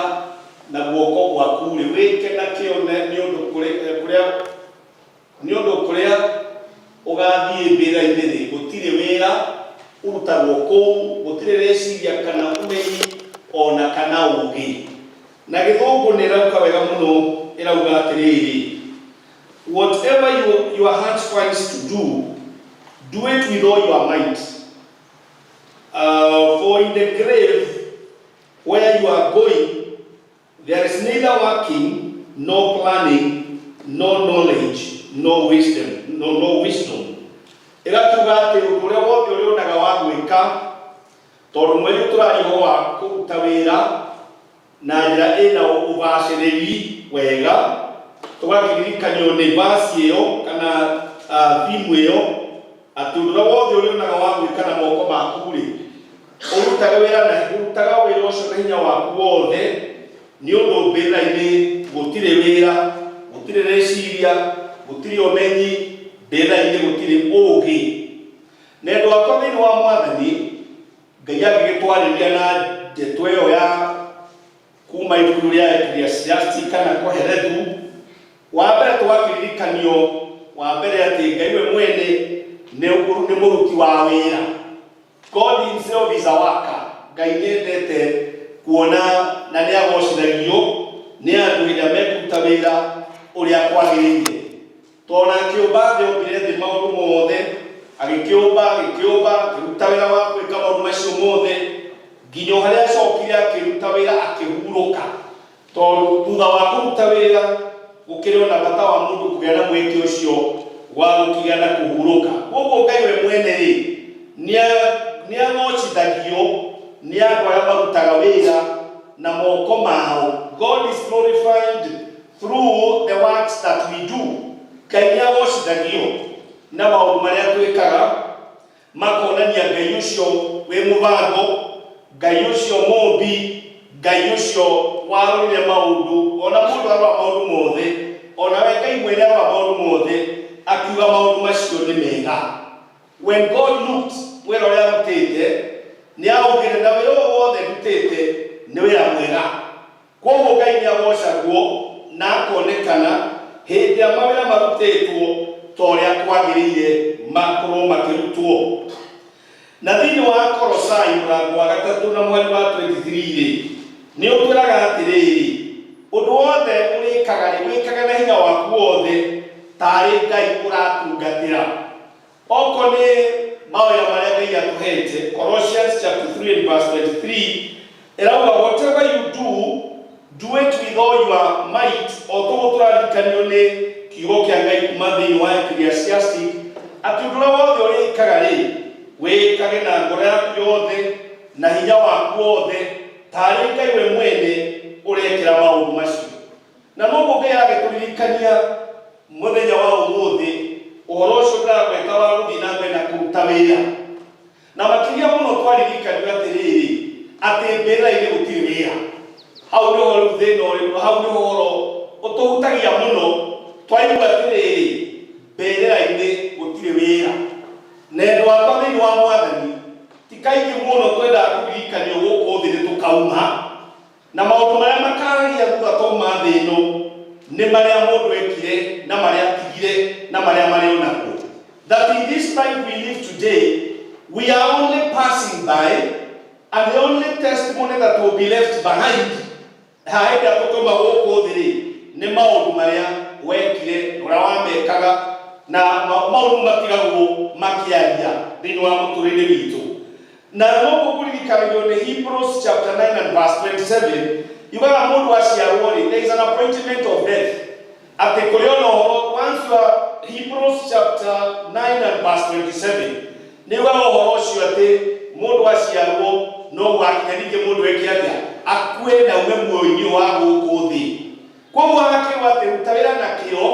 na guoko gwaku rĩ, wĩke na kĩo, nĩ ũndũ kũrĩa nĩ ũndũ kũrĩa ũgathiĩ mbĩrĩra-inĩ rĩ, gũtirĩ wĩra ũrutagwo kũu, gũtirĩ rĩciria kana ũmenyi ona kana ũũgĩ." Na gĩthũngũ nĩ ĩrauka wega mũno, ĩrauga atĩrĩrĩ, "Whatever your heart finds to do, do it with all your might, for in the grave where you are going there is neither working nor planning, no knowledge, no wisdom, no wisdom." Ĩgakiuga atĩ ũndũ ũrĩa wothe ũrĩonaga wa gwĩka, tondũ mweri ũyũ tũraria ũhoro wa kũruta wĩra na njĩra ĩna ũbacĩrĩri wega, tũgakĩririkanio nĩ vasi ĩyo kana thimu ĩyo atĩ ũndũ ũrĩa wothe ũrĩonaga wa gwĩka na moko maku rĩ, ũrutage wĩra na ũrutaga wĩra ũcio na hinya waku wothe, nĩ ũndũ mbĩrĩra-inĩ gũtirĩ wĩra, gũtirĩ rĩciria, gũtirĩ ũmenyi, mbĩrĩra-inĩ gũtirĩ ũũgĩ. Na endwa akwa thĩinĩ wa Mwathani, Ngai angĩgĩtwarĩria na ndeto ĩyo ya kuma ibuku rĩa Ecclesiastes kana Kohelethu, wa mbere tũgakĩririkanio wa mbere atĩ Ngai we mwene nĩ mũruti wa wĩra. God himself is a worker. Ngai nĩ endete kuona na nĩ agocithagio nĩ andũ hĩndĩ ĩrĩa mekũruta wĩra ũrĩa kwagĩrĩire, tondũ na akĩũmba thĩ, ombire thĩ maũndũ mothe, agĩkĩũmba, agĩkĩũmba, akĩruta wĩra wa gwĩka maũndũ macio mothe nginya o harĩa acokire akĩruta wĩra akĩhurũka, tondũ thutha wa kũruta wĩra gũkĩrĩ ona bata wa mũndũ kũgĩa na mweke ũcio wa gũkĩgĩa na kũhurũka. Koguo Ngai we mwene rĩ, nĩ agocithagio nĩ andũ arĩa marutaga wĩra na moko mao. God is glorified through the works that we do. Ngai nĩ agocithagio na maũndũ marĩa twĩkaga, makonania Ngai ũcio wĩ mũbango, Ngai ũcio mũmbi, Ngai ũcio warorire maũndũ. Ona mũndũ arora maũndũ mothe, ona we Ngai mwene arora maũndũ mothe, akiuga maũndũ macio nĩ mega. When God looked wĩra ũrĩa arutĩte, nĩ augire, "Na wĩra ũyũ wothe ndutĩte nĩ wĩra mwega." Koguo Ngai nĩ agocagwo na akonekana hĩndĩ ĩrĩa mawĩra marutĩtwo ta ũrĩa kwagĩrĩire makorwo makĩrutwo. Na thĩinĩ wa Kolosai mũrango wa gatatũ na mweri wa 23 rĩ, nĩ ũtwĩraga atĩrĩrĩ, ũndũ wothe ũrĩkaga rĩ, wĩkage na hinya waku wothe tarĩ Ngai ũratungatĩra. Oko nĩ mawĩra marĩa Ngai atũhete. Colossians chapter 3 and verse 23 ĩrauga, whatever you do, do it with all your might. O toguo tũrarikanio nĩ kiugo kĩa Ngai kuma thĩinĩ wa Ecclesiastic, atĩ ũndũ ũrĩa wothe ũrĩkaga rĩ, wĩkage na ngoro yaku yothe na hinya waku wothe tarĩ Ngai we mwene ũrekĩra maũndũ macio. Na noguo Ngai aragĩtũririkania mũthenya wa ũmũthĩ ũhoro ũcio ndĩragweta wa gũthiĩ na mbere na kũruta wĩra. Na makĩria mũno twaririkanio atĩrĩrĩ, atĩ mbĩrĩra-inĩ gũtirĩ wĩra. Hau nĩho rĩu thĩna ũrĩ, hau nĩho ũhoro ũtũhutagia mũno. Twaigua atĩrĩrĩ, mbĩrĩra-inĩ gũtirĩ wĩra. Na endwa akwa thĩinĩ wa Mwathani, ti kaingĩ mũno twendaga kũririkanio gũkũ thĩ nĩ tũkauma, na maũndũ marĩa makaragia thutha twauma thĩ ĩno nĩ marĩa mũndũ ekire na marĩa atigire na marĩa marĩonagwo. That in this life we live today, we are only passing by, and the only testimony that will be left behind hĩndĩ ĩrĩa tũkauma gũkũ thĩ rĩ, nĩ maũndũ marĩa wekire, ũrĩa wamekaga, na maũndũ matigagwo makĩaria thĩinĩ wa mũtũrĩre witũ. Na noguo kũririkanio nĩ Hebrews chapter 9 and verse 27 yugaga mũndũ aciarwo rĩ, there is an appointment of death, atĩ kũrĩ ona ũhoro. Once you are Hebrews chapter 9 and verse 27 nĩ yugaga ũhoro ũcio atĩ mũndũ aciarwo no gwakinya ningĩ mũndũ eke atĩa, akue na ume muoyo-inĩ wa gũkũ thĩ. Koguo agakĩrwo atĩ ruta wĩra na kĩo,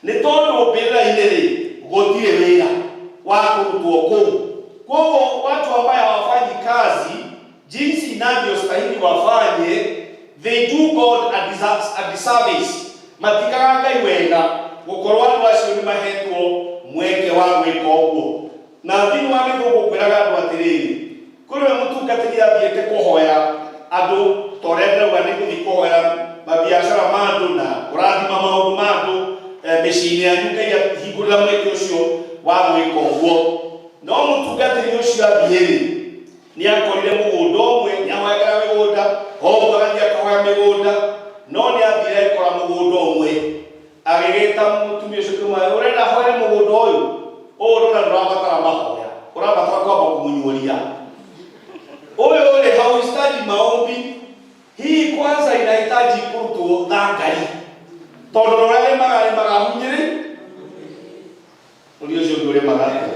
nĩ tondũ mbĩrĩra-inĩ rĩ, gũtirĩ wĩra wa kũrutwo kũu. Koguo watu ambaye hawafanyi kazi jinsi inavyostahili wafanye, they do God a disservice. Matikaga Ngai wega gũkorwo andũ acio nĩ mahetwo mweke wa gwĩka ũguo. Na thĩinĩ wa gĩthũngũ ngwĩraga andũ atĩrĩrĩ, kũrĩ we mũtungatĩri athiĩte kũhoya andũ, ta ũrĩa ndĩrauga nĩ gũthiĩ kũhoya mabiacara ma andũ na kũrathima maũndũ ma andũ mĩciĩ-inĩ yanyu, Ngai ahingũrĩra mweke ũcio wa gwĩka ũguo. No mũtungatĩri ũcio athiĩ rĩ, nĩ akorire mũgũnda ũmwe, nĩ ahoyagĩra mĩgũnda o ũguo, agathiĩ akahoya mĩgũnda, no nĩ athire agĩkora mũgũnda ũmwe. Agĩgĩta mũtumia ũcio kĩmwe, ũrenda hoere mũgũnda ũyũ? Ũyũ ũrona ndũrabatara mahoya, ũrabatara kwamba kũmunyuria. Ũyũ rĩ, hauhitaji maombi, hii kwanza inahitaji kurutwo thangari, tondũ ũrĩa rĩmaga rĩmaga hunyĩrĩ ũrĩa ũcio ũngĩ ũrĩmaga atĩa?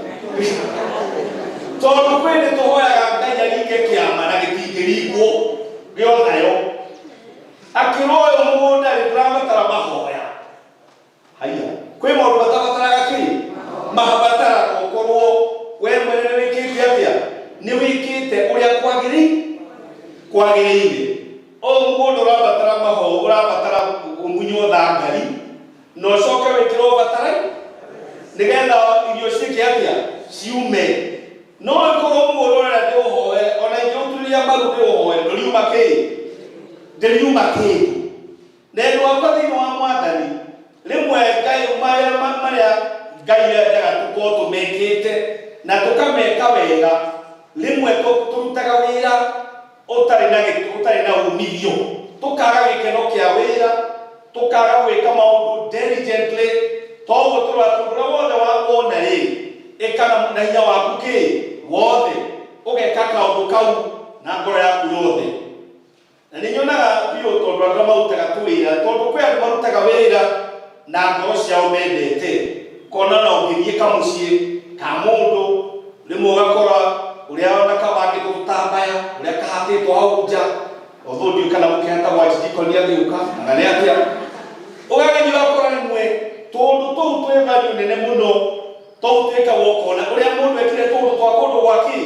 Tondũ kwĩ nĩ tũhoyaga Ngai aringe kĩama na gĩtingĩringwo gĩothayo. Akĩrwo ũyũ mũgũnda rĩ, ndũrabatara mahoya. Haiya, kwĩ maũndũ matabataraga kĩ mabataraga ũkorwo we mwene nĩ wĩkĩte atĩa, nĩ wĩkĩte ũrĩa kwagĩrĩire. Ũyũ mũgũnda ũrabatara maho, ũrabatara ũmunywo thangari na ũcoke wĩkĩrwo batarai nĩgetha irio ciĩke atĩa, ciume. No ĩkorwo mũgũnda ũrĩa ndĩũhoe, ona ingĩũturĩria maru ndĩũhoe, ndũriuma kĩ, ndĩriuma kĩndũ. Na endwa akwa thĩinĩ wa Mwathani, rĩmwe Ngai marĩa marĩa Ngai endaga tũkorwo tũmekĩte na tũkameka wega, rĩmwe tũrutaga wĩra ũtarĩ na ũtarĩ na umithio, tũkaga gĩkeno kĩa wĩra, tũkaga gwĩka maũndũ diligently. Toguo tũrora tondũ ũrĩa wothe wa wona rĩ, ĩka na hinya waku kĩ wothe, ũgeka kaũndũ kau na ngoro yaku yothe. Na nĩ nyonaga biũ tondũ andũ arĩa marutaga tũwĩra, tondũ kwĩ andũ marutaga wĩra na ngoro ciao mendete, kona na ũngĩthiĩ kamũciĩ ka mũndũ rĩmwe ũgakora ũrĩa ona kabangĩtwo tũtambaya, ũrĩa kahatĩtwo hau nja, although ndiũĩ kana mũkĩhatagwo anjidikoni agĩũka kana nĩ atĩa. Ũgagĩthiĩ ũgakora rĩmwe tũndũ tũu twĩ value nene mũno, tũu twĩkagwo ũkona ũrĩa mũndũ ekire tũndũ twa kũndũ gwakĩ,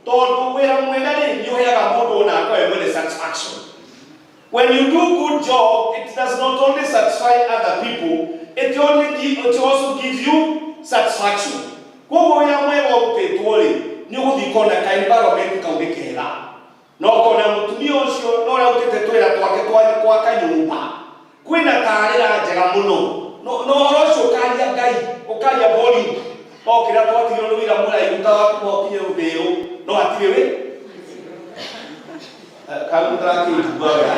tondũ wĩra mwega rĩ, nĩ ũheaga mũndũ onake we mwene satisfaction. When you do good job, it does not only satisfy other people, it also gives you satisfaction. Koguo wĩra mwega ũrutĩtwo rĩ, nĩ ũgũthiĩ ũkona ka environment kau nĩ kega, na ũkona mũtumia ũcio na ũrĩa ũrutĩte twĩra twake twa gwaka nyũmba kwĩna tarĩra njega mũno. No na ũhoro ũcio ũkaria Ngai, ũkaria volume. No kĩrĩa twatigirwo nĩ wĩra mũraihu ta wa kuma ũkinye rũthĩũ no hatirĩ wĩ kana mũtarakĩnjigua wega.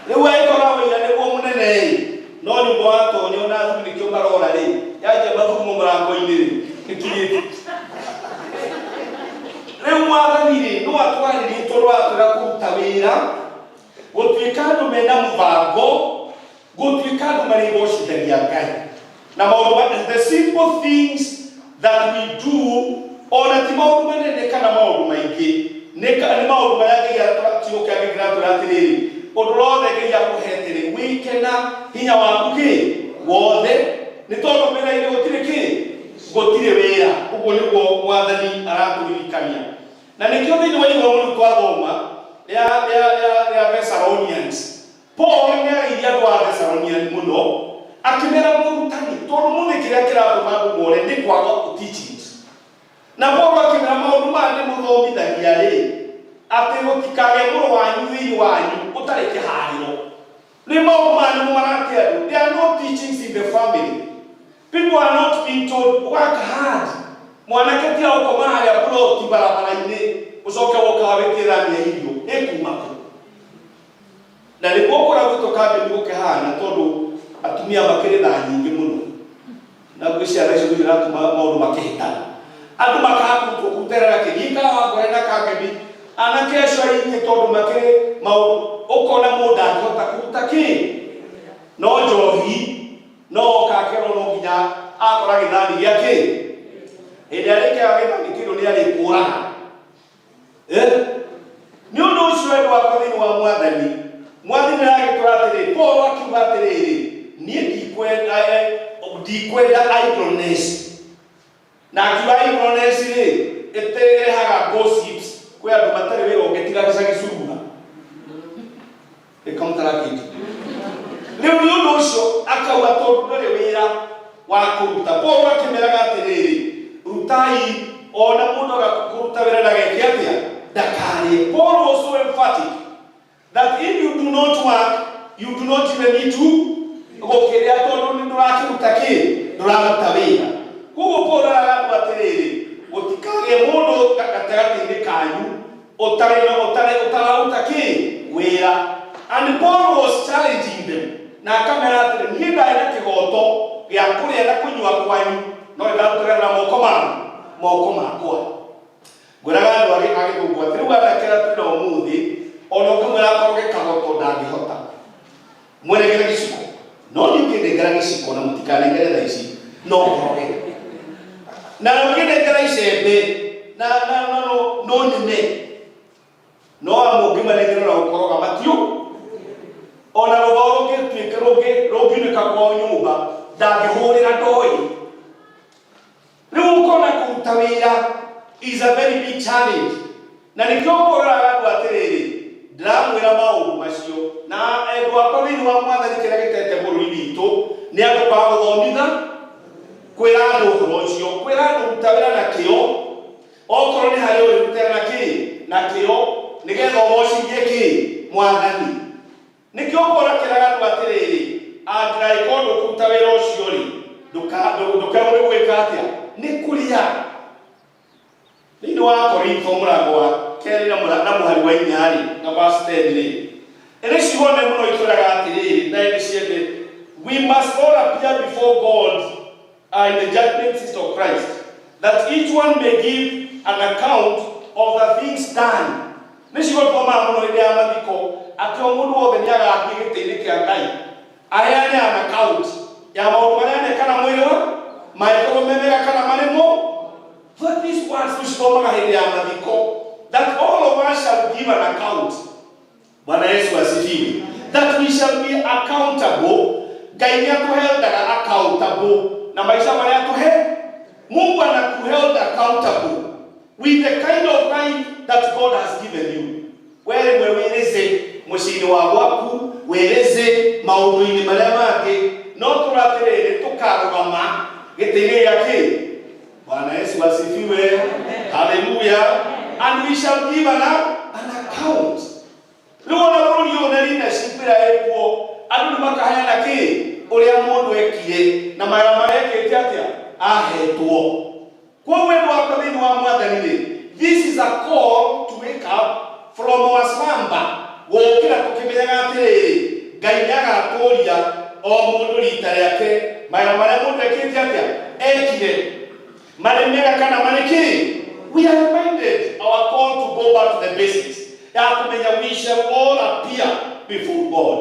Rĩu angĩkorwo wĩra nĩguo mũnene ĩ, no nyũmba watonya ona athuri nĩkĩo marora rĩ, yanjia mathugumo mũrango-inĩ rĩ, nĩkinyĩte. Rĩu mwathani rĩ, no atwarĩrie tondũ aratwĩra kũruta wĩra, gũtuĩka andũ mena mũbango, gũtuĩka andũ marĩgocithagia Ngai na maũndũ the simple things that we do, ona ti maũndũ manene kana maũndũ maingĩ, nĩ maũndũ marĩa Ngai kiugo kĩa Ngai kĩratwĩra atĩrĩrĩ, ũndũ wothe Ngai akũhete rĩ, wĩke na hinya waku kĩ wothe, nĩ tondũ wĩra-inĩ gũtirĩ kĩ, gũtirĩ wĩra. Ũguo nĩguo mwathani aratũririkania, na nĩkĩo thĩinĩ wa igũrũ rĩu twathoma rĩa Thessalonians, Paul nĩ arĩirie andũ a Thessalonian mũno akĩmera morutani, tondũ mũthĩ kĩrĩa kĩratũma andũ more nĩ kwaga teachings. Na Paul akĩmera maũndũ maya nĩ mũthomithagia rĩ, atĩ gũtikagĩe mũrũ wanyu thĩinĩ wanyu ũtarĩ kĩharĩro. Nĩ maũndũ maya nĩmo marate andũ. There are no teachings in the family. People are not being told work hard. Mwanake tiga gũkoma harĩa buroti barabara-inĩ ũcoke woka wĩtie thani ya irio ĩkuma kũ? Na nĩguo kũrĩa gwitũ kambĩni gũkĩhana, tondũ atumia makĩrĩ thaa nyingĩ mũno, na gwĩ ciana icio nĩcio iratũma maũndũ makĩhĩtana, andũ makaga kũrutwo kũrutĩra kĩnyita wangore na kangemi anake acio aingĩ, tondũ makĩrĩ maũndũ ũkona mũndũ ndangĩhota kũruta kĩ no njohi, no oka akerwo no nginya akora gĩthani gĩa kĩ, hĩndĩ ĩrĩa arĩkĩaga gĩthani kĩndũ nĩ arĩkũraga. Nĩ ũndũ ũcio, wendo wakwa thĩinĩ wa mwathani, mwathani aragĩtwĩra atĩrĩ, Paul akiuga atĩrĩrĩ, niĩ ndikwenda idleness, na akiuga idleness rĩ ĩtĩrehaga gossips. Kwĩ andũ matarĩ wĩra ũngĩ tiga gĩcagicurura ĩkamũtarakĩnji. Rĩu nĩ ũndũ ũcio akauga tondũ ndũrĩ wĩra wa kũruta, Paul akĩmeraga atĩrĩrĩ, rutai, ona mũndũ aga kũruta wĩra ndageke atĩa, ndakarĩe. Paul was so emphatic that if you do not work, you do not even need to gũkĩrĩa, tondũ nĩ ndũrakĩruta kĩ, ndũraruta wĩra. Koguo Paul araga andũ atĩrĩrĩ, gũtikagĩe mũndũ gatagatĩ-inĩ kanyu ũtarĩ na ũtarĩ ũtararuta kĩ wĩra. And Paul was challenging them na akamera atĩrĩ, niĩ ndarĩ na kĩhoto gĩa kũrĩa na kũnyua kwanyu, no nĩndarutaga na moko makwa. Ngwĩraga andũ agĩthũngũ atĩ rĩu anake arĩa twĩna ũmũthĩ, ona ũngĩmwĩra akoroge kagoto ndangĩhota, mwerekere gĩciko, no niĩ ũngĩnengera gĩciko na mũtikanengere thaa ici, no ngoroge, na ũngĩnengera icembe na no nyume, no amwe ũngĩmanengera na gũkoroga matiu, ona rũbao rũngĩtuĩka rũngiunĩka kwao nyũmba ndangĩhũrĩra ndoĩ. Rĩu ũkona kũruta wĩra is a very big challenge, na nĩkĩo ngũraga andũ atĩrĩrĩ, ndĩramwĩra maũndũ macio na endwa akwa thĩinĩ wa mwathani, kĩrĩa gĩtete bũrũri witũ nĩ andũ kwaga gũthomithia, kwĩra andũ ũhoro ũcio, kwĩra andũ ruta wĩra na kĩo, okorwo nĩ harĩa ũrĩrutĩra na kĩ na kĩo, nĩgetha ũgocithie kĩ mwathani. Nĩkĩo ngora kĩraga andũ atĩrĩrĩ, angĩgagĩkorwo ndũkũruta wĩra ũcio rĩ, ndũkerwo nĩ gwĩka atĩa, nĩ kũrĩa. Thĩinĩ wa Korintho mũrango wa kerĩ na mũhari wa 4 rĩ, na verse 10 rĩ, ĩrĩ ciugo nene mũno itwĩraga atĩrĩrĩ, na ĩrĩ ciende, we must all appear before God in the judgment seat of Christ, that each one may give an account of the things done. Nĩ ciugo tũthomaga mũno hĩndĩ ya mathiko, atĩ o mũndũ wothe nĩ agathiĩ gĩtĩ-inĩ kĩa Ngai aheane an account ya maũndũ marĩa aneka na mwĩrĩ wa mangĩkorwo me mega kana marĩ mo. That these words tũcithomaga hĩndĩ ya mathiko, that all of us shall give an account. Bwana Yesu asifiwe. That we shall be accountable. Ngai nĩ atũheldaga accountable na maisha marĩa atũhe. Mungu anakuheld accountable with the kind of life that God has given you. We rĩmwe wĩrĩze mũciĩ-inĩ wa gwaku, wĩrĩze maũndũ-inĩ marĩa mangĩ, no tũratĩrĩrĩ tũkarũgama gĩtĩ-inĩ gĩa kĩ. Bwana Yesu asifiwe. Haleluya. And we shall give an account. Rĩu ona bũrũri ũyũ na leadership ĩrĩa ĩkuo, andũ nĩ makaheana kĩ ũrĩa mũndũ ekire na mawĩra marĩa ekĩte atĩa ahetwo. our slumber gũkĩra tũkĩmenyaga atĩrĩrĩ Ngai nĩagatũria o mũndũ rita rĩake mawĩra marĩa mũndũ ekĩte atĩa ekire marĩ mega kana marĩ kĩ. We are reminded our call to go back to the basics ya kũmenya we shall all appear before God.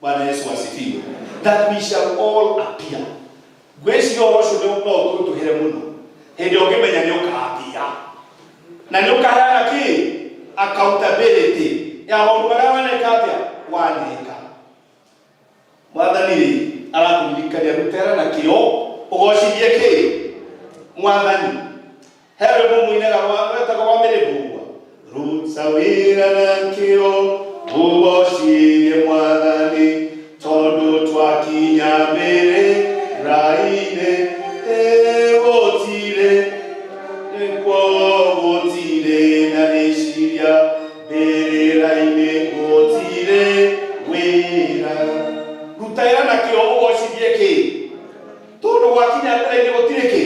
Bwana Yesu asifiwe. That we shall all appear. Ngwĩciria ũhoro ũcio no ũtũritũhĩre mũno hĩndĩ ĩrĩa ũngĩmenya nĩ ũkaapia na nĩ ũkaheana kĩ accountability ya maũndũ marĩa waneka atĩa waneka. Mwathani rĩ aratũririkania rutera na kĩo ũgocithie kĩ Mwathani. He rwĩmbo mũinaga rwetagwo rwa mĩrĩmbũgua, ruta wĩra na kĩo ũgocithie Mwathani tondũ twakinya mbĩrĩra-inĩ gũtirĩ nĩkuo gũtirĩ na rĩciria mbĩrĩra-inĩ gũtirĩ wĩra. Ruta wĩra na kĩo ũgocithie kĩ tondũ gwakinya mbere-inĩ gũtirĩ kĩ.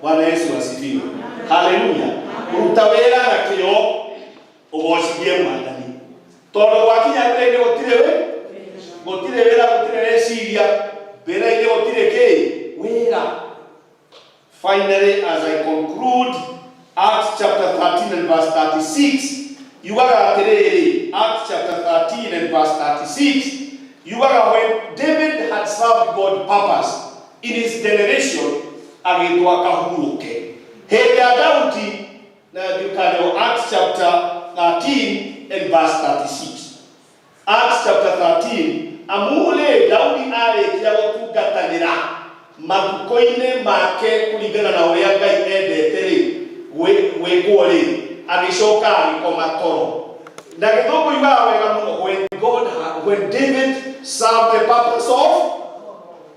Bwana Yesu asifiwe. Haleluya. Ruta wĩra na kĩo ũgocithie Mwathani tondũ gwakinya mbere-inĩ gũtirĩ wĩ gũtirĩ wĩra gũtirĩ rĩciria mbere-inĩ gũtirĩ kĩ wĩra. Finally, as I conclude, Acts chapter 13 and verse 36 yugaga atĩrĩrĩ, Acts chapter 13 and verse 36 yugaga, when David had served God purpose in his generation, agĩtwo akahurũke hĩndĩ ya Daudi na ndikaneo. Acts chapter 13 and verse 36. Acts chapter 13, amurĩ Daudi arĩkia gũtungatanĩra matukũ-inĩ make kũringana na ũrĩa Ngai endete rĩ gwĩkwo rĩ, agĩcoka agĩkoma toro. Na Gĩthũngũ yugaga wega mũno, when David served the purpose of.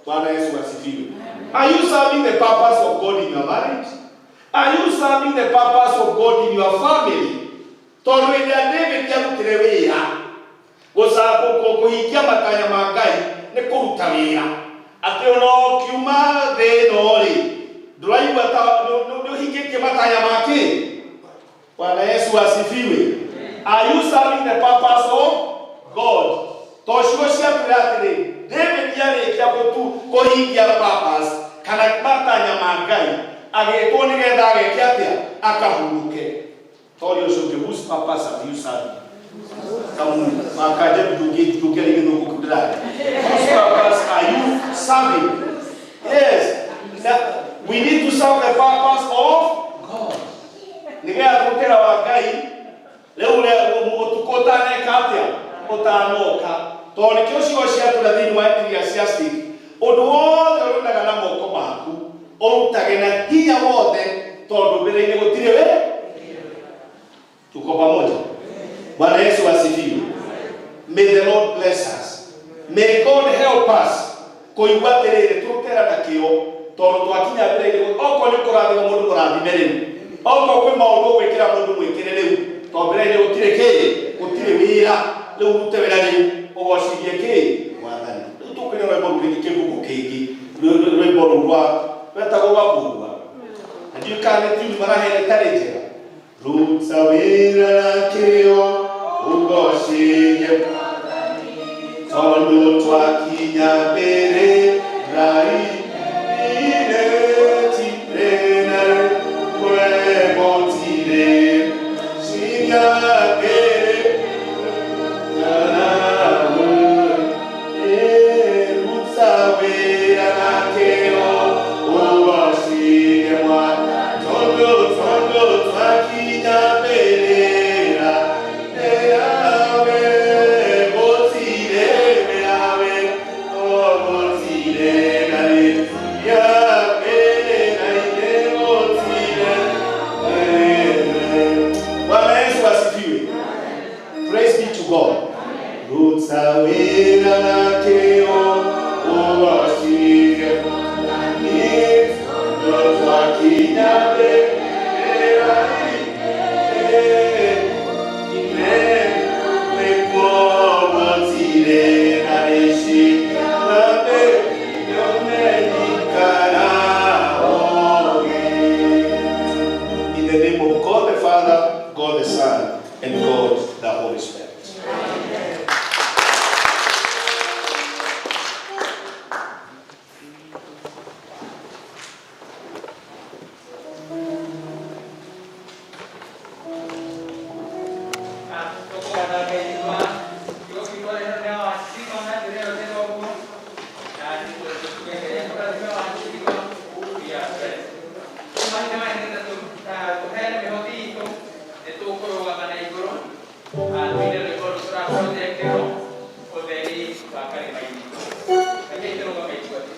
Bwana Yesu asifiwe. Are you serving the purpose of God in your marriage? Are you serving the purpose of God in your family? Tondũ hĩndĩ ya David arutire wĩra kũhingia matanya ma Ngai nĩ kũruta wĩra atĩ ona ũkiuma thĩ ĩno rĩ ndũraigua ta nĩ ũhingĩtie matanya make. Bwana Yesu asifiwe. Are you serving the purpose of God? To ciugo ciakwĩra atĩrĩ David arĩkia kũhingia purpose kana matanya ma Ngai agĩtwo nĩgetha ageke atĩa akahurũke. Tondũ ũcio ũngĩ, whose purpose have you served? Kamu makaje ndũngĩaria Gĩthũngũ kĩu ndĩraria. Whose purpose are you serving? Yes. Now, we need to serve the purpose of God nĩgetha tũrutĩra wa Ngai rĩu ũtukũ ũtaneka atĩa ũtanoka, tondũ nĩkĩo ciugo ciatũra thĩinĩ wa Ecclesiastic, ũndũ wothe ũrutaga na moko maku ũrutage na hinya wothe tondũ mbere-inĩ gũtirĩ wĩ. Tuko pamoja? Bwana Yesu asifiwe. May the Lord bless us. May God help us kũigua atĩrĩrĩ tũrutĩra na kĩo tondũ twakinya mbere-inĩ okorwo nĩ kũrathima mũndũ mũrathime rĩu, okorwo kwĩ maũndũ ũgwĩkĩra mũndũ mwĩkĩre rĩu tondũ mbere-inĩ gũtirĩ kĩ gũtirĩ wĩra. Rĩu ũrute wĩra rĩu ũgocithie kĩ Mwathani. Rĩu tũkwĩna rwĩmbo rũu rĩngĩ kĩbungo kĩngĩ rwĩmbo rũu rwa rwetagwo rwa mbũgua na ndiũĩ kana nĩ tiuni maraheana ĩtarĩ njega. Ruta wĩra na kĩo ũgocithie tondũ twakinya mbere rainĩ tirĩ na kwegũtirĩ cinya mbere ruta wĩra na kĩo ũgocithie tondũ twakinya mbere yawe gũtirĩ wĩrawe gũtirĩ na ya mbere gũtirĩ. Bwana Yesu asifiwe. Praise be to God. Ruta wĩra na kĩo ũgocithie tondũ twakinya mbere nĩkuo gũtirĩ na rĩciria nĩũmenyikana ũgĩ. In the name of God the Father, God the Son, and God the Nĩtũkũgatha Ngai nĩ ũndũ wa kiugo kĩu twareherwo nĩ Wachirigwa na njĩra ĩyo njega ũguo, na tũgekeria tũrathime Wachirigwa. We are blessed. Rĩu mahinda maya nĩgetha tũheane mĩhothi itũ, nĩtũkũrũgama na igũrũ, tũine rwĩmbo rũrũ tũraprojectĩrwo, Ũtheri wa Karĩma-inĩ. Rekei tũrũgame ithuothe.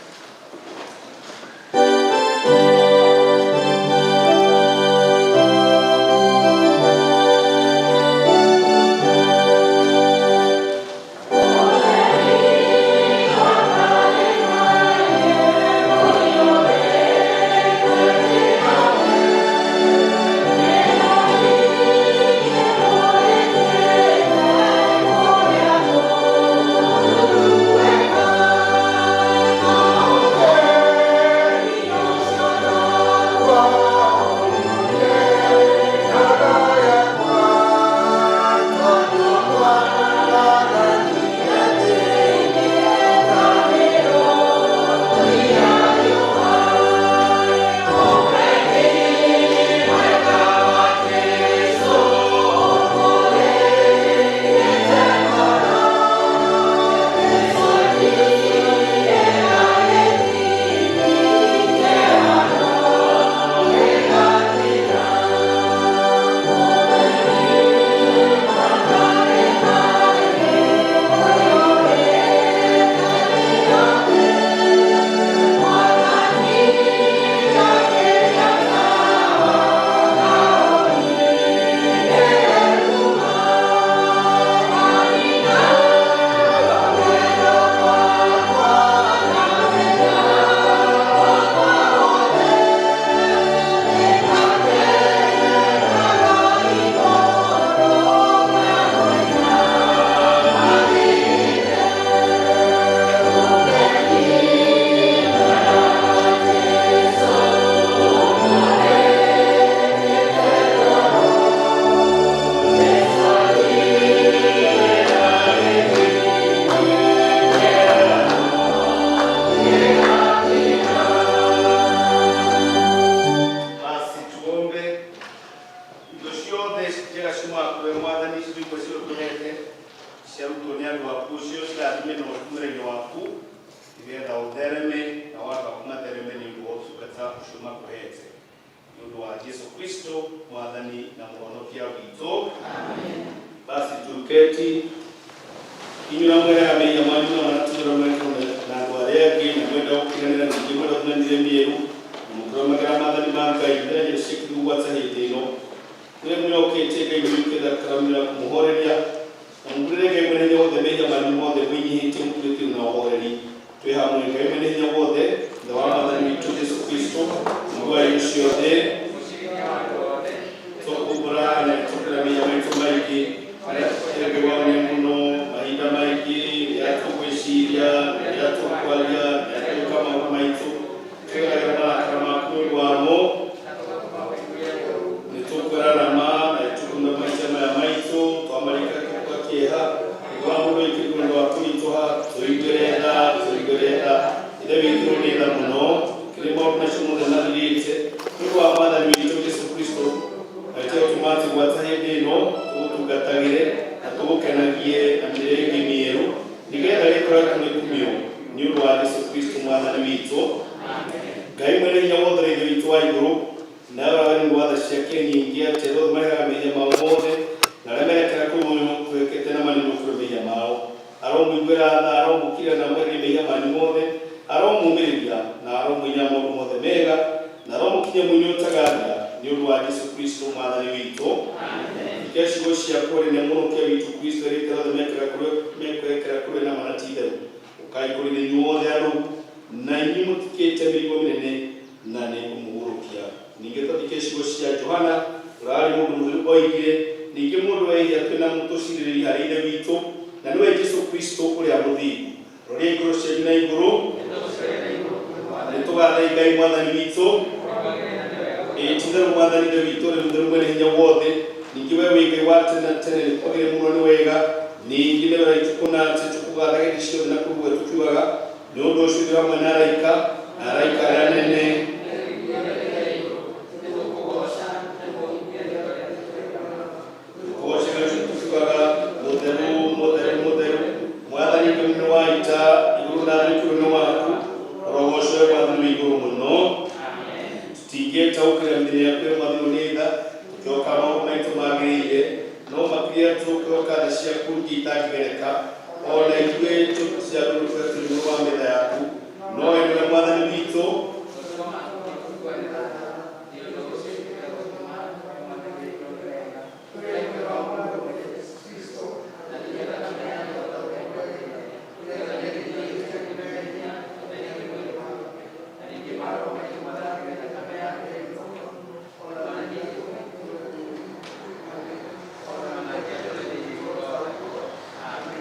Basi tuombe. Indo ciothe njega ciumaga kũrĩ Mwathani, icio imwe cio ũtũhete ciarutwo nĩ andũ aku, cio cirathime na ũtungata waku, nĩgetha ũthereme na andũ aku mathereme nĩ ũndũ wa ũtungata ũcio makũhete. Nĩ ũndũ wa Jesu Kristo Mwathani na Mũhonokia witũ. Basi tuketi inyuĩ na mweraga mehia manyu na manatigĩra mekwo na andũ arĩa angĩ, na mwenda gũkiranĩra, ningĩ mwenda gũkinanĩria mĩeru, na mũkĩrũmagĩra maathani ma Ngai mbere ya ciĩkĩrwo gwata hĩndĩ ĩno. Rĩrĩa mũrokĩtie Ngai mũkĩthakaramĩra kũmũhoreria, na mũmbũrĩre Ngai mwene hinya wothe mehia manyu mothe mwĩnyihĩtie mũturĩtie na ũhoreri. Twĩ hamwe Ngai mwene hinya wothe, Ithe wa Mwathani witũ Jesu Kristo, Mũgũri wa indo ciothe, tũkumbũra na tũkĩra mehia maitũ maingĩ, marĩa tũkĩrĩgwo nĩ mũno mahinda maingĩ, rĩrĩa tũgwĩciria, rĩrĩa tũkwaria, rĩrĩa tũgwĩka maũndũ maitũ, twĩgeragĩra marakara maku nĩ ũndũ wamo, nĩ tũkwĩrana ma na nĩtũkuna maica maya maitũ, twamarĩka tũka kĩeha, nĩguo wa mũndũ wĩkĩrwo nĩ ũndũ wa kũritũha, tũiguĩre tha, tũiguĩre tha. Ithe witũ nĩ tha mũno, kĩrĩ maũndũ macio mothe mathirĩte, nĩ ũndũ wa Mwathani witũ Jesu Kristo, aitĩ ũtũma atĩ gwata hĩndĩ ĩno tũgũtungatagĩre na tũgũkenagie na mĩrĩre ĩngĩ mĩerũ, nĩgetha rĩĩtwa rĩaku rĩkumio nĩ ũndũ wa Jesu Kristo Mwathani witũ. Ngai mwene hinya wothe na Ithe witũ wa igũrũ, nawe ũraga nĩ ũndũ wa tha ciake nyingĩ atĩ andũ othe marehaga mehia mao mothe, na arĩa merekera kũrĩ mũkwĩhokete na manene kũrĩ mehia mao. Aromũiguĩra tha, aromũkirĩra na amwehererie mehia manyu mothe, aromũmĩrĩria na aromũinya maũndũ mothe mega, na aromũkinyia mũinĩ ũtagathira nĩ ũndũ wa Jesu Kristo Mwathani witũ. Ike ciugo ciaku rĩrĩa mũhonokia witũ Kristo erĩte othe mekwerekera kũrĩ na mana ti itherũ. Ũkai kũrĩ niĩ inyuĩ othe arũu, na inyuĩ mũtikĩte mĩrigo mĩnene, na nĩngũmũhurũkia. Ningĩ twathike ciugo cia Johana ũrĩa warĩ mũndũ mũtheru oigire, ningĩ mũndũ ehia twĩ na mũtũcirĩrĩri harĩ Ithe witũ, na nĩwe Jesu Kristo ũrĩa mũthingu. Roria ngoro cianyu na igũrũ, nĩtũgathai Ngai Mwathani witũ. Ĩĩ ti itherũ Mwathani Ithe witũ ũrĩ mũtheru mwene hinya wothe, ningĩ we wĩ Ngai wa tene na tene, nĩkwagĩrĩire mũno nĩ wega, ningĩ nĩ wega itũ kũna atĩ tũkũgathaga hĩndĩ ciothe na kũigua tũkiugaga, nĩ ũndũ ũcio ithuĩ hamwe na araika, na araika arĩa anene, tũkũgoocaga tũkiugaga, Tũkwĩhoka tha ciaku ingĩ itangĩgereka ona ithuĩ tũciarwo tũrĩ wa metha yaku no we nĩwe Mwathani witũ.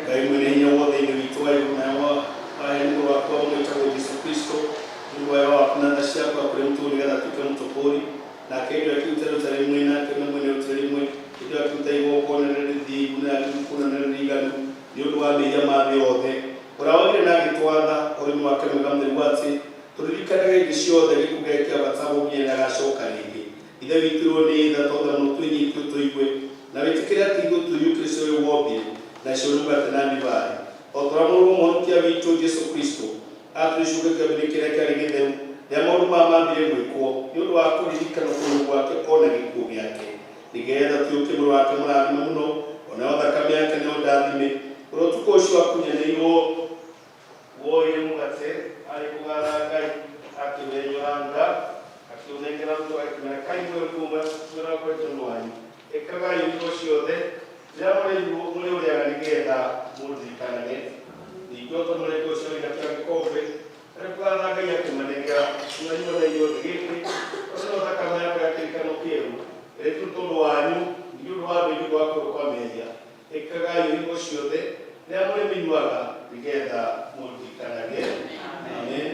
Ngai mwene hinya wothe ithe witũ wa igũrũ na wa aheani mũrũ waku wa mũmwe wĩtagwo Jesũ Kristo nĩ ũndũ wa wega waku na tha ciaku akũrĩ mũtũũri nĩgetha atuĩke mũtũkũũri nake indo akĩruta ruta rĩmwe nake na mwene ruta rĩmwe indo akĩruta igongona rĩrĩa rĩthingu na rĩkũna na rĩriganu nĩ ũndũ wa mehia ma thĩ yothe ũrĩa wagire na agĩtwatha ũrĩmi wake mwega mũtheru atĩ tũririkanage hĩndĩ ciothe gĩkuũ gĩake kĩa bata gũkinya rĩrĩa agacoka rĩngĩ. Ithe witũ rwo nĩ tha totha mũno twĩnyitwo tũigue na wĩtĩkĩre atĩ ithuĩ tũiyũkĩre cio ũrĩa wombire nacio nĩ mũgate na ndibari o ta ũrĩa mũrũ mũhonokia witũ Jesũ Kristo atũrĩcuka kĩambĩrĩria kĩrĩa kĩarĩ gĩtheru rĩrĩa maũndũ maya mambire gwĩkwo nĩ ũndũ wa kũririkana kũrũ gwake ona gĩkuũ gĩake nĩgetha tũiyũkie mwĩrĩ wake mũrathime mũno onayo thakame yake nĩyo ndathime ũrĩa ũtukũ ũcio akunyanĩirwo woire mũgate arĩ kũgatha Ngai akĩwenyũranga akĩũnengera mũndũ akĩmera kaigue mwĩra kwetũ wanyu ĩkagai hingo ciothe rĩrĩa mũrĩũrĩaga nĩgetha mũndirikanage ningĩ o ta mũrĩko ũcio wĩna kĩa gĩkombe arĩ kũgatha Ngai akĩmanengera mwanyua na inyuothe gĩkĩ ũcio no thakame yakwa ya kĩririkano kĩerũ ĩrĩa ĩtuĩtwo ũndũ wanyu nĩ ũndũ wa andũ aingĩ wa kũrũ kwa mehia ĩkagai hingo ciothe rĩrĩa mũrĩmĩnyuaga nĩgetha mũndirikanage. Amen.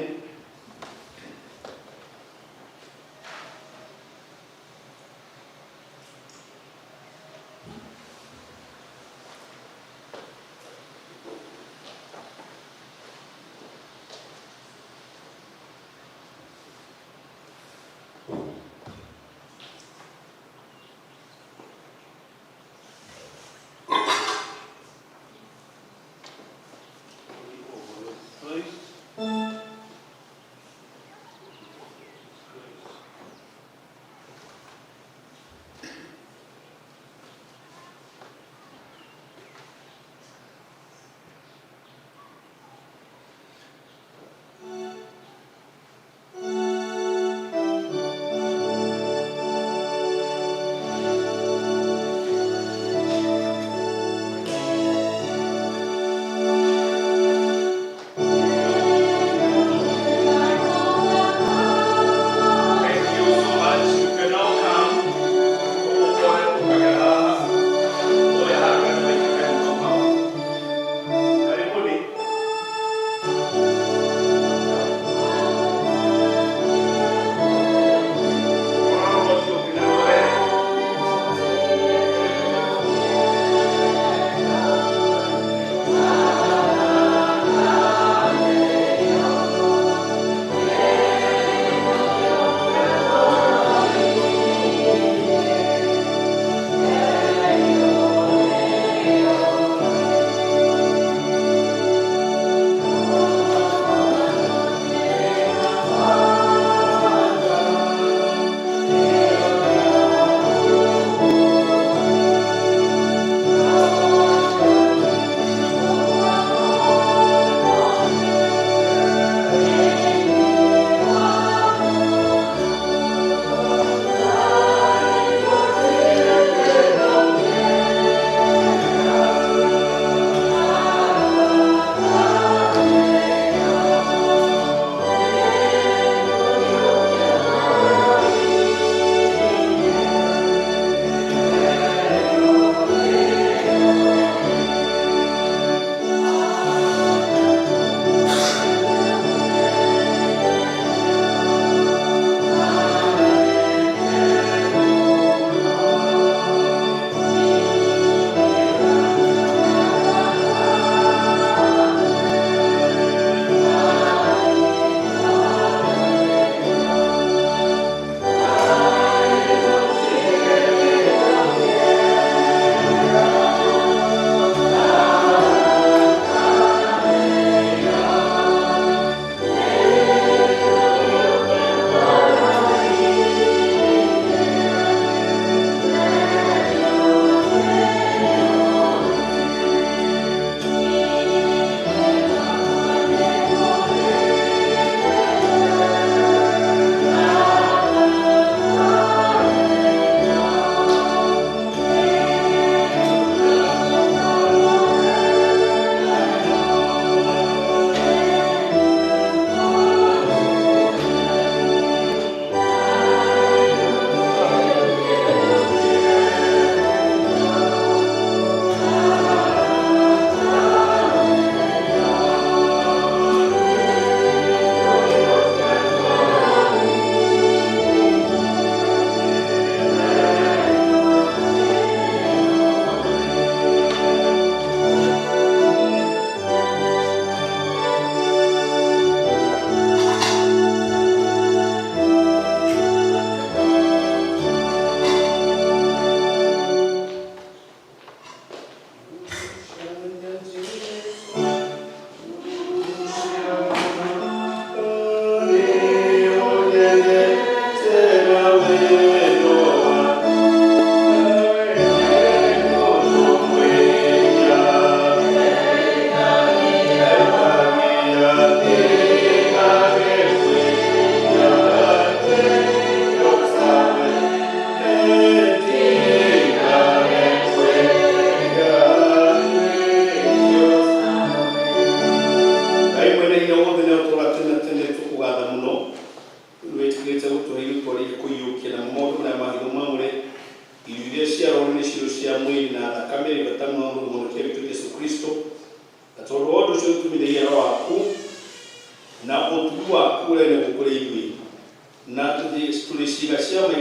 Please.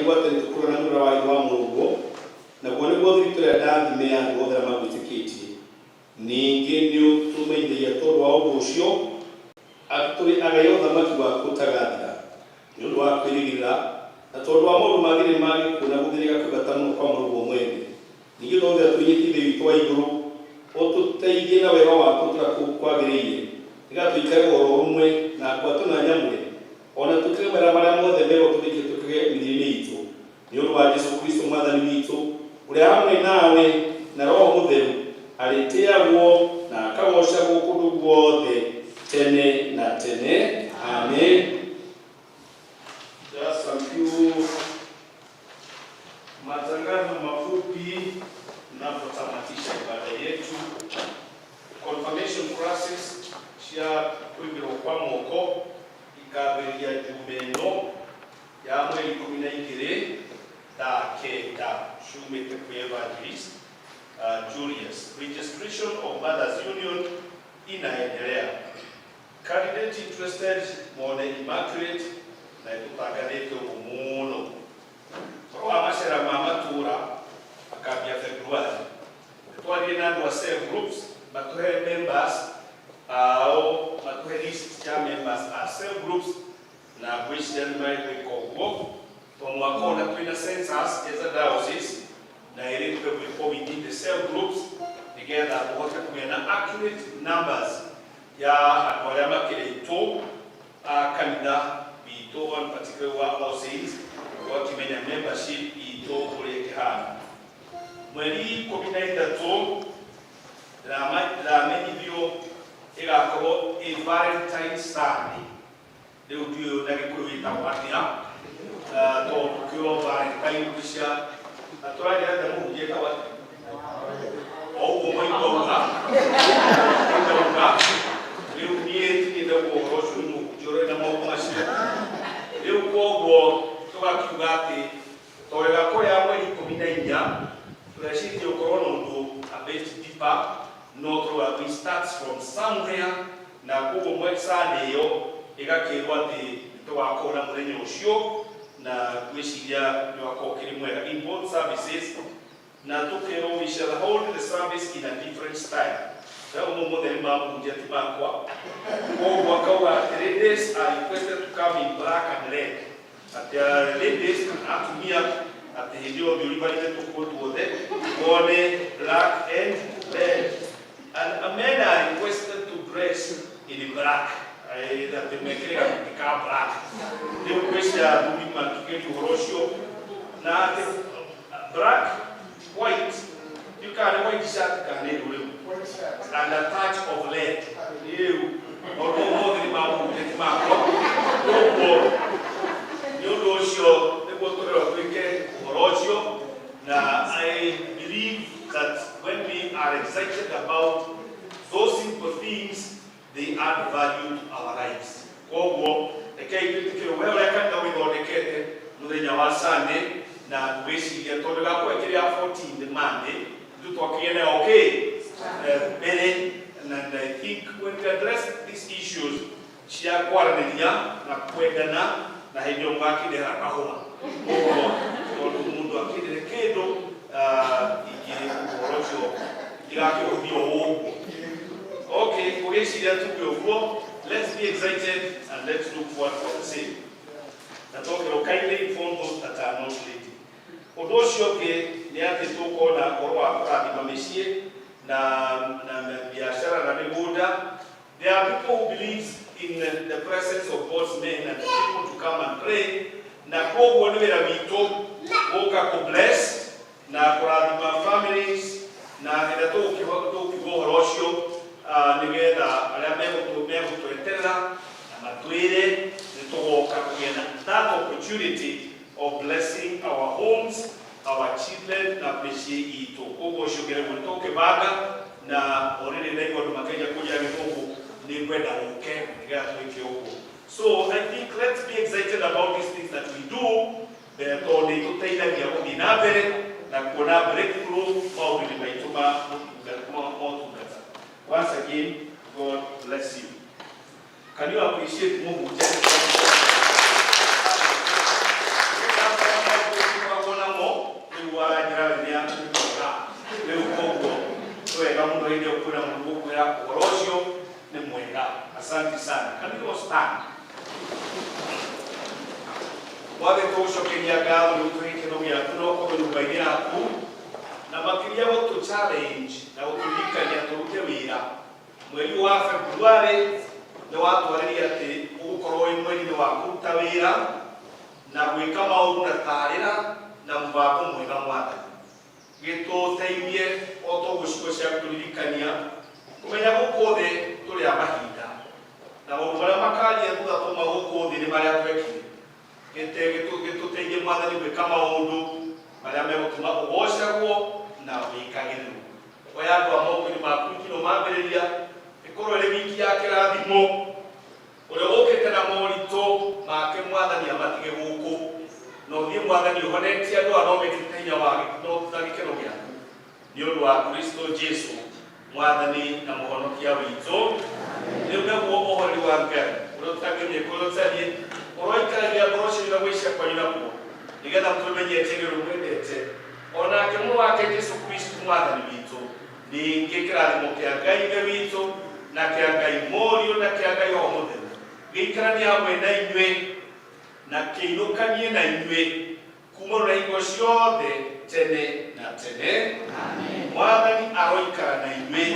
Tũgakĩigua atĩ nĩtũkũrona mũra wa ithe wa mũrũguo, naguo nĩguo thiritũ ĩrĩa ndathime ya andũ othe arĩa magwĩtĩkĩtie. Ningĩ nĩũtũmenyithagia tondũ wa ũndũ ũcio atĩ tũrĩ agai a ũthamaki waku ũtagathira, nĩ ũndũ wa kwĩrĩgĩrĩra, na tondũ wa maũndũ magĩrĩire ma gĩkuũ na gũthĩnĩka kwĩ bata mũno kwa mũrũguo mwene. Ningĩ twagũthaitha twĩnyihie Ithe witũ wa igũrũ, ũtũteithie na wega waku o ta ũrĩa kwagĩrĩire, nĩgeetha tũikare o ũrũmwe na ngwatũ na nyamũre, o na twĩkage mawĩra marĩa mothe mega ũtũrĩkie twĩkage mĩthiĩre-inĩ iitũ. Nĩ ũndũ wa Jesũ Kristũ Mwathani witũ, ũrĩa hamwe nawe na Roho Mũtheru arĩtĩagwo na akagoocagwo kũndũ guothe tene na tene. Amen. Just some few matangazo mafupi tunapotamatisha ibada yetu. Confirmation classes cia kwĩgĩrwo kwa moko ikambĩrĩria Juma ĩno ya mweri 12 thaa 9 ciumĩte kwĩ Evangelist Julius. Registration of Mothers Union inaendelea. Candidate interested mone Immaculate na ĩtũtangathĩte ũguo mũno. Ũhoro wa macera ma matũra akambia February. Twaririe na andũ a cell groups matũhe members ao, matũhe list ya members a cell groups, na ngwĩciria nĩ megwĩka ũguo to mwaka ona twĩna census as a diocese na ĩrĩtwe gwĩkwo within the cell groups nĩgetha tũhote kũgĩa na accurate numbers ya andũ arĩa makĩrĩtwo a kanitha witũ, one particular wa All Saints, ũgakĩmenya membership itũ ũrĩa ĩkĩhana. Mweri 13 ndĩramenyithio ĩgakorwo ĩ Valentine Sunday. Rĩu ndiũĩ na Gĩkũyũ ĩtagwo atĩa, tondũ kĩo Valentine cia na tũraria atĩa, mũhunjia, ĩtagwo atĩa? O ũguo maitauga maitauga. Rĩu niĩ tinĩte ũhoro ũcio, nĩ mũhunjia ũrĩ na maũndũ macio. Rĩu koguo tũgakiuga atĩ tondũ ĩgakorwo ya mweri 14, tũreciria ũkorwo na ũndũ a bit deeper, no tũrauga we start from somewhere, na koguo Sunday ĩyo ĩgakĩrwo atĩ nĩtũgakorwo na mũthenya ũcio, na ngwĩciria nĩ ũgakorwo ũkĩrĩ mwega in both services, na tũkerwo we shall hold the service in a different style. Rĩu mũmũthĩ nĩ mamũhunjia ti makwa, koguo akauga atĩ ladies are requested to come in black and red, atĩ ladies kana atumia atĩ hĩndĩ ĩyo ũthiũribarire tũkuo tuothe wone black and red, and men are requested to dress in black, atĩ mekĩre gakundi ka black. Rĩu ngwĩciria athuri makĩgeria ũhoro ũcio na atĩ black, white, ndiũĩ nĩ white shirt kana nĩ rĩu and a touch of red. Rĩu maũndũ mau mothe nĩ mamũhunjia ti makwa, koguo nĩ ũndũ ũcio nĩguo tũrerwo twĩke ũhoro ũcio. Na I believe that when we are excited about those simple things, they add value to our lives. Koguo rekei twĩtĩkĩre we ũrĩa kanitha wĩthondekete mũthenya wa Sunday, na ngwĩciria tondũ ĩgakorwo ĩkĩrĩ ya 14 Monday, ithuĩ twakĩgĩa nayo okay mbere. And I think when we address these issues cia kwaranĩria na kwendana, na hĩndĩ ĩyo mũgakĩndehera kahũa, koguo tondũ mũndũ akĩndere kĩndũ ingĩ ũhoro ũcio ndigakĩhũthia o ũguo. Okay, ngũgĩciria tuge ũguo, let's be excited and let's look forward for the same, na tokero kindly inform those that are not ready. Ũndũ ũcio ũngĩ nĩ atĩ tũkona ũhoro wa kũrathima mĩciĩ na biacara na mĩgũnda. There are people who believes in the presence of God's men and the people to come and pray, na koguo nĩ wĩra witũ gũka kũ bless na kũrathima families, na hĩndĩ tũgũkiuga ũhoro ũcio nĩgetha arĩa megũtweterera na matwĩre nĩ tũgoka kũgĩa na that opportunity of blessing our homes, our children na mĩciĩ itũ. Koguo ũcio ũngĩ nĩ tũkĩbanga, na already ndaigua andũ makĩanjia kũnjĩra gĩthũngũ nĩ ngwenda gũke nĩgetha twĩke ũguo. So I think let's be excited about these things that we do, tondũ nĩ itũteithagia gũthiĩ na mbere na kuona breakthrough maũndũ-inĩ maitũ ma motungata. Once again, God bless you. Can you appreciate mũhunjia? Wega mũno hĩndĩ ĩyo kwĩna mũndũ gũkwĩra ũhoro ũcio nĩ mwega. Asante sana. Can we all stand? Mwathi, tũgũcokeria ngatho nĩ gũtũhe gĩkeno gĩaku na ũkorwo nyũmba-inĩ yaku, na makĩria gũtũ challenge na gũtũririkania tũrute wĩra. Mweri wa February nĩ watwarĩria atĩ ũgũkorwo wĩ mweri-inĩ wa kũruta wĩra na gwĩka maũndũ na tarĩra na mũbango mwega. Mwathani, gĩtũteithie o toguo ciugo cia kũririkania kũmenya gũkũ thĩ tũrĩ a mahinda, na maũndũ marĩa makaria thutha tuma gũkũ thĩ nĩ marĩa twekire. Gĩtũteithie, Mwathani, gwĩka maũndũ marĩa megũtũma ũgocagwo na wĩkagĩrĩrwo. Oya andũ a moko-inĩ maku, wiki ĩno mambĩrĩria ĩkorwo ĩrĩ wiki ya kĩrathimo. Ũrĩa ũkĩte na moritũ make, Mwathani, amatige gũkũ na ũthiĩ, Mwathani, ũhonetie andũ aya no mekĩrĩte hinya wa na gĩkeno gĩaku nĩ ũndũ wa Kristo Jesu, Mwathani na Mũhonokia witũ. Rĩu naguo ũhoreri wa Ngai ũrĩa ũtangĩmenyeka ũrĩa ũtariĩ ũroikaragia ngoro cianyu na gwĩcia kwanyu nakuo, nĩgetha tũmenyete nĩ ũrĩa mwendete onake mũrũ wake Jesu Kristo Mwathani witũ. Ningĩ kĩrathimo kĩa Ngai Ithe witũ na kĩa Ngai Mũriũ na kĩa Ngai Roho Mũtheru gĩikaranie hamwe na inyuĩ na kĩinũkanie na inyuĩ kuma na hingo ciothe tene na tene. Mwathani aroikara na inyuĩ.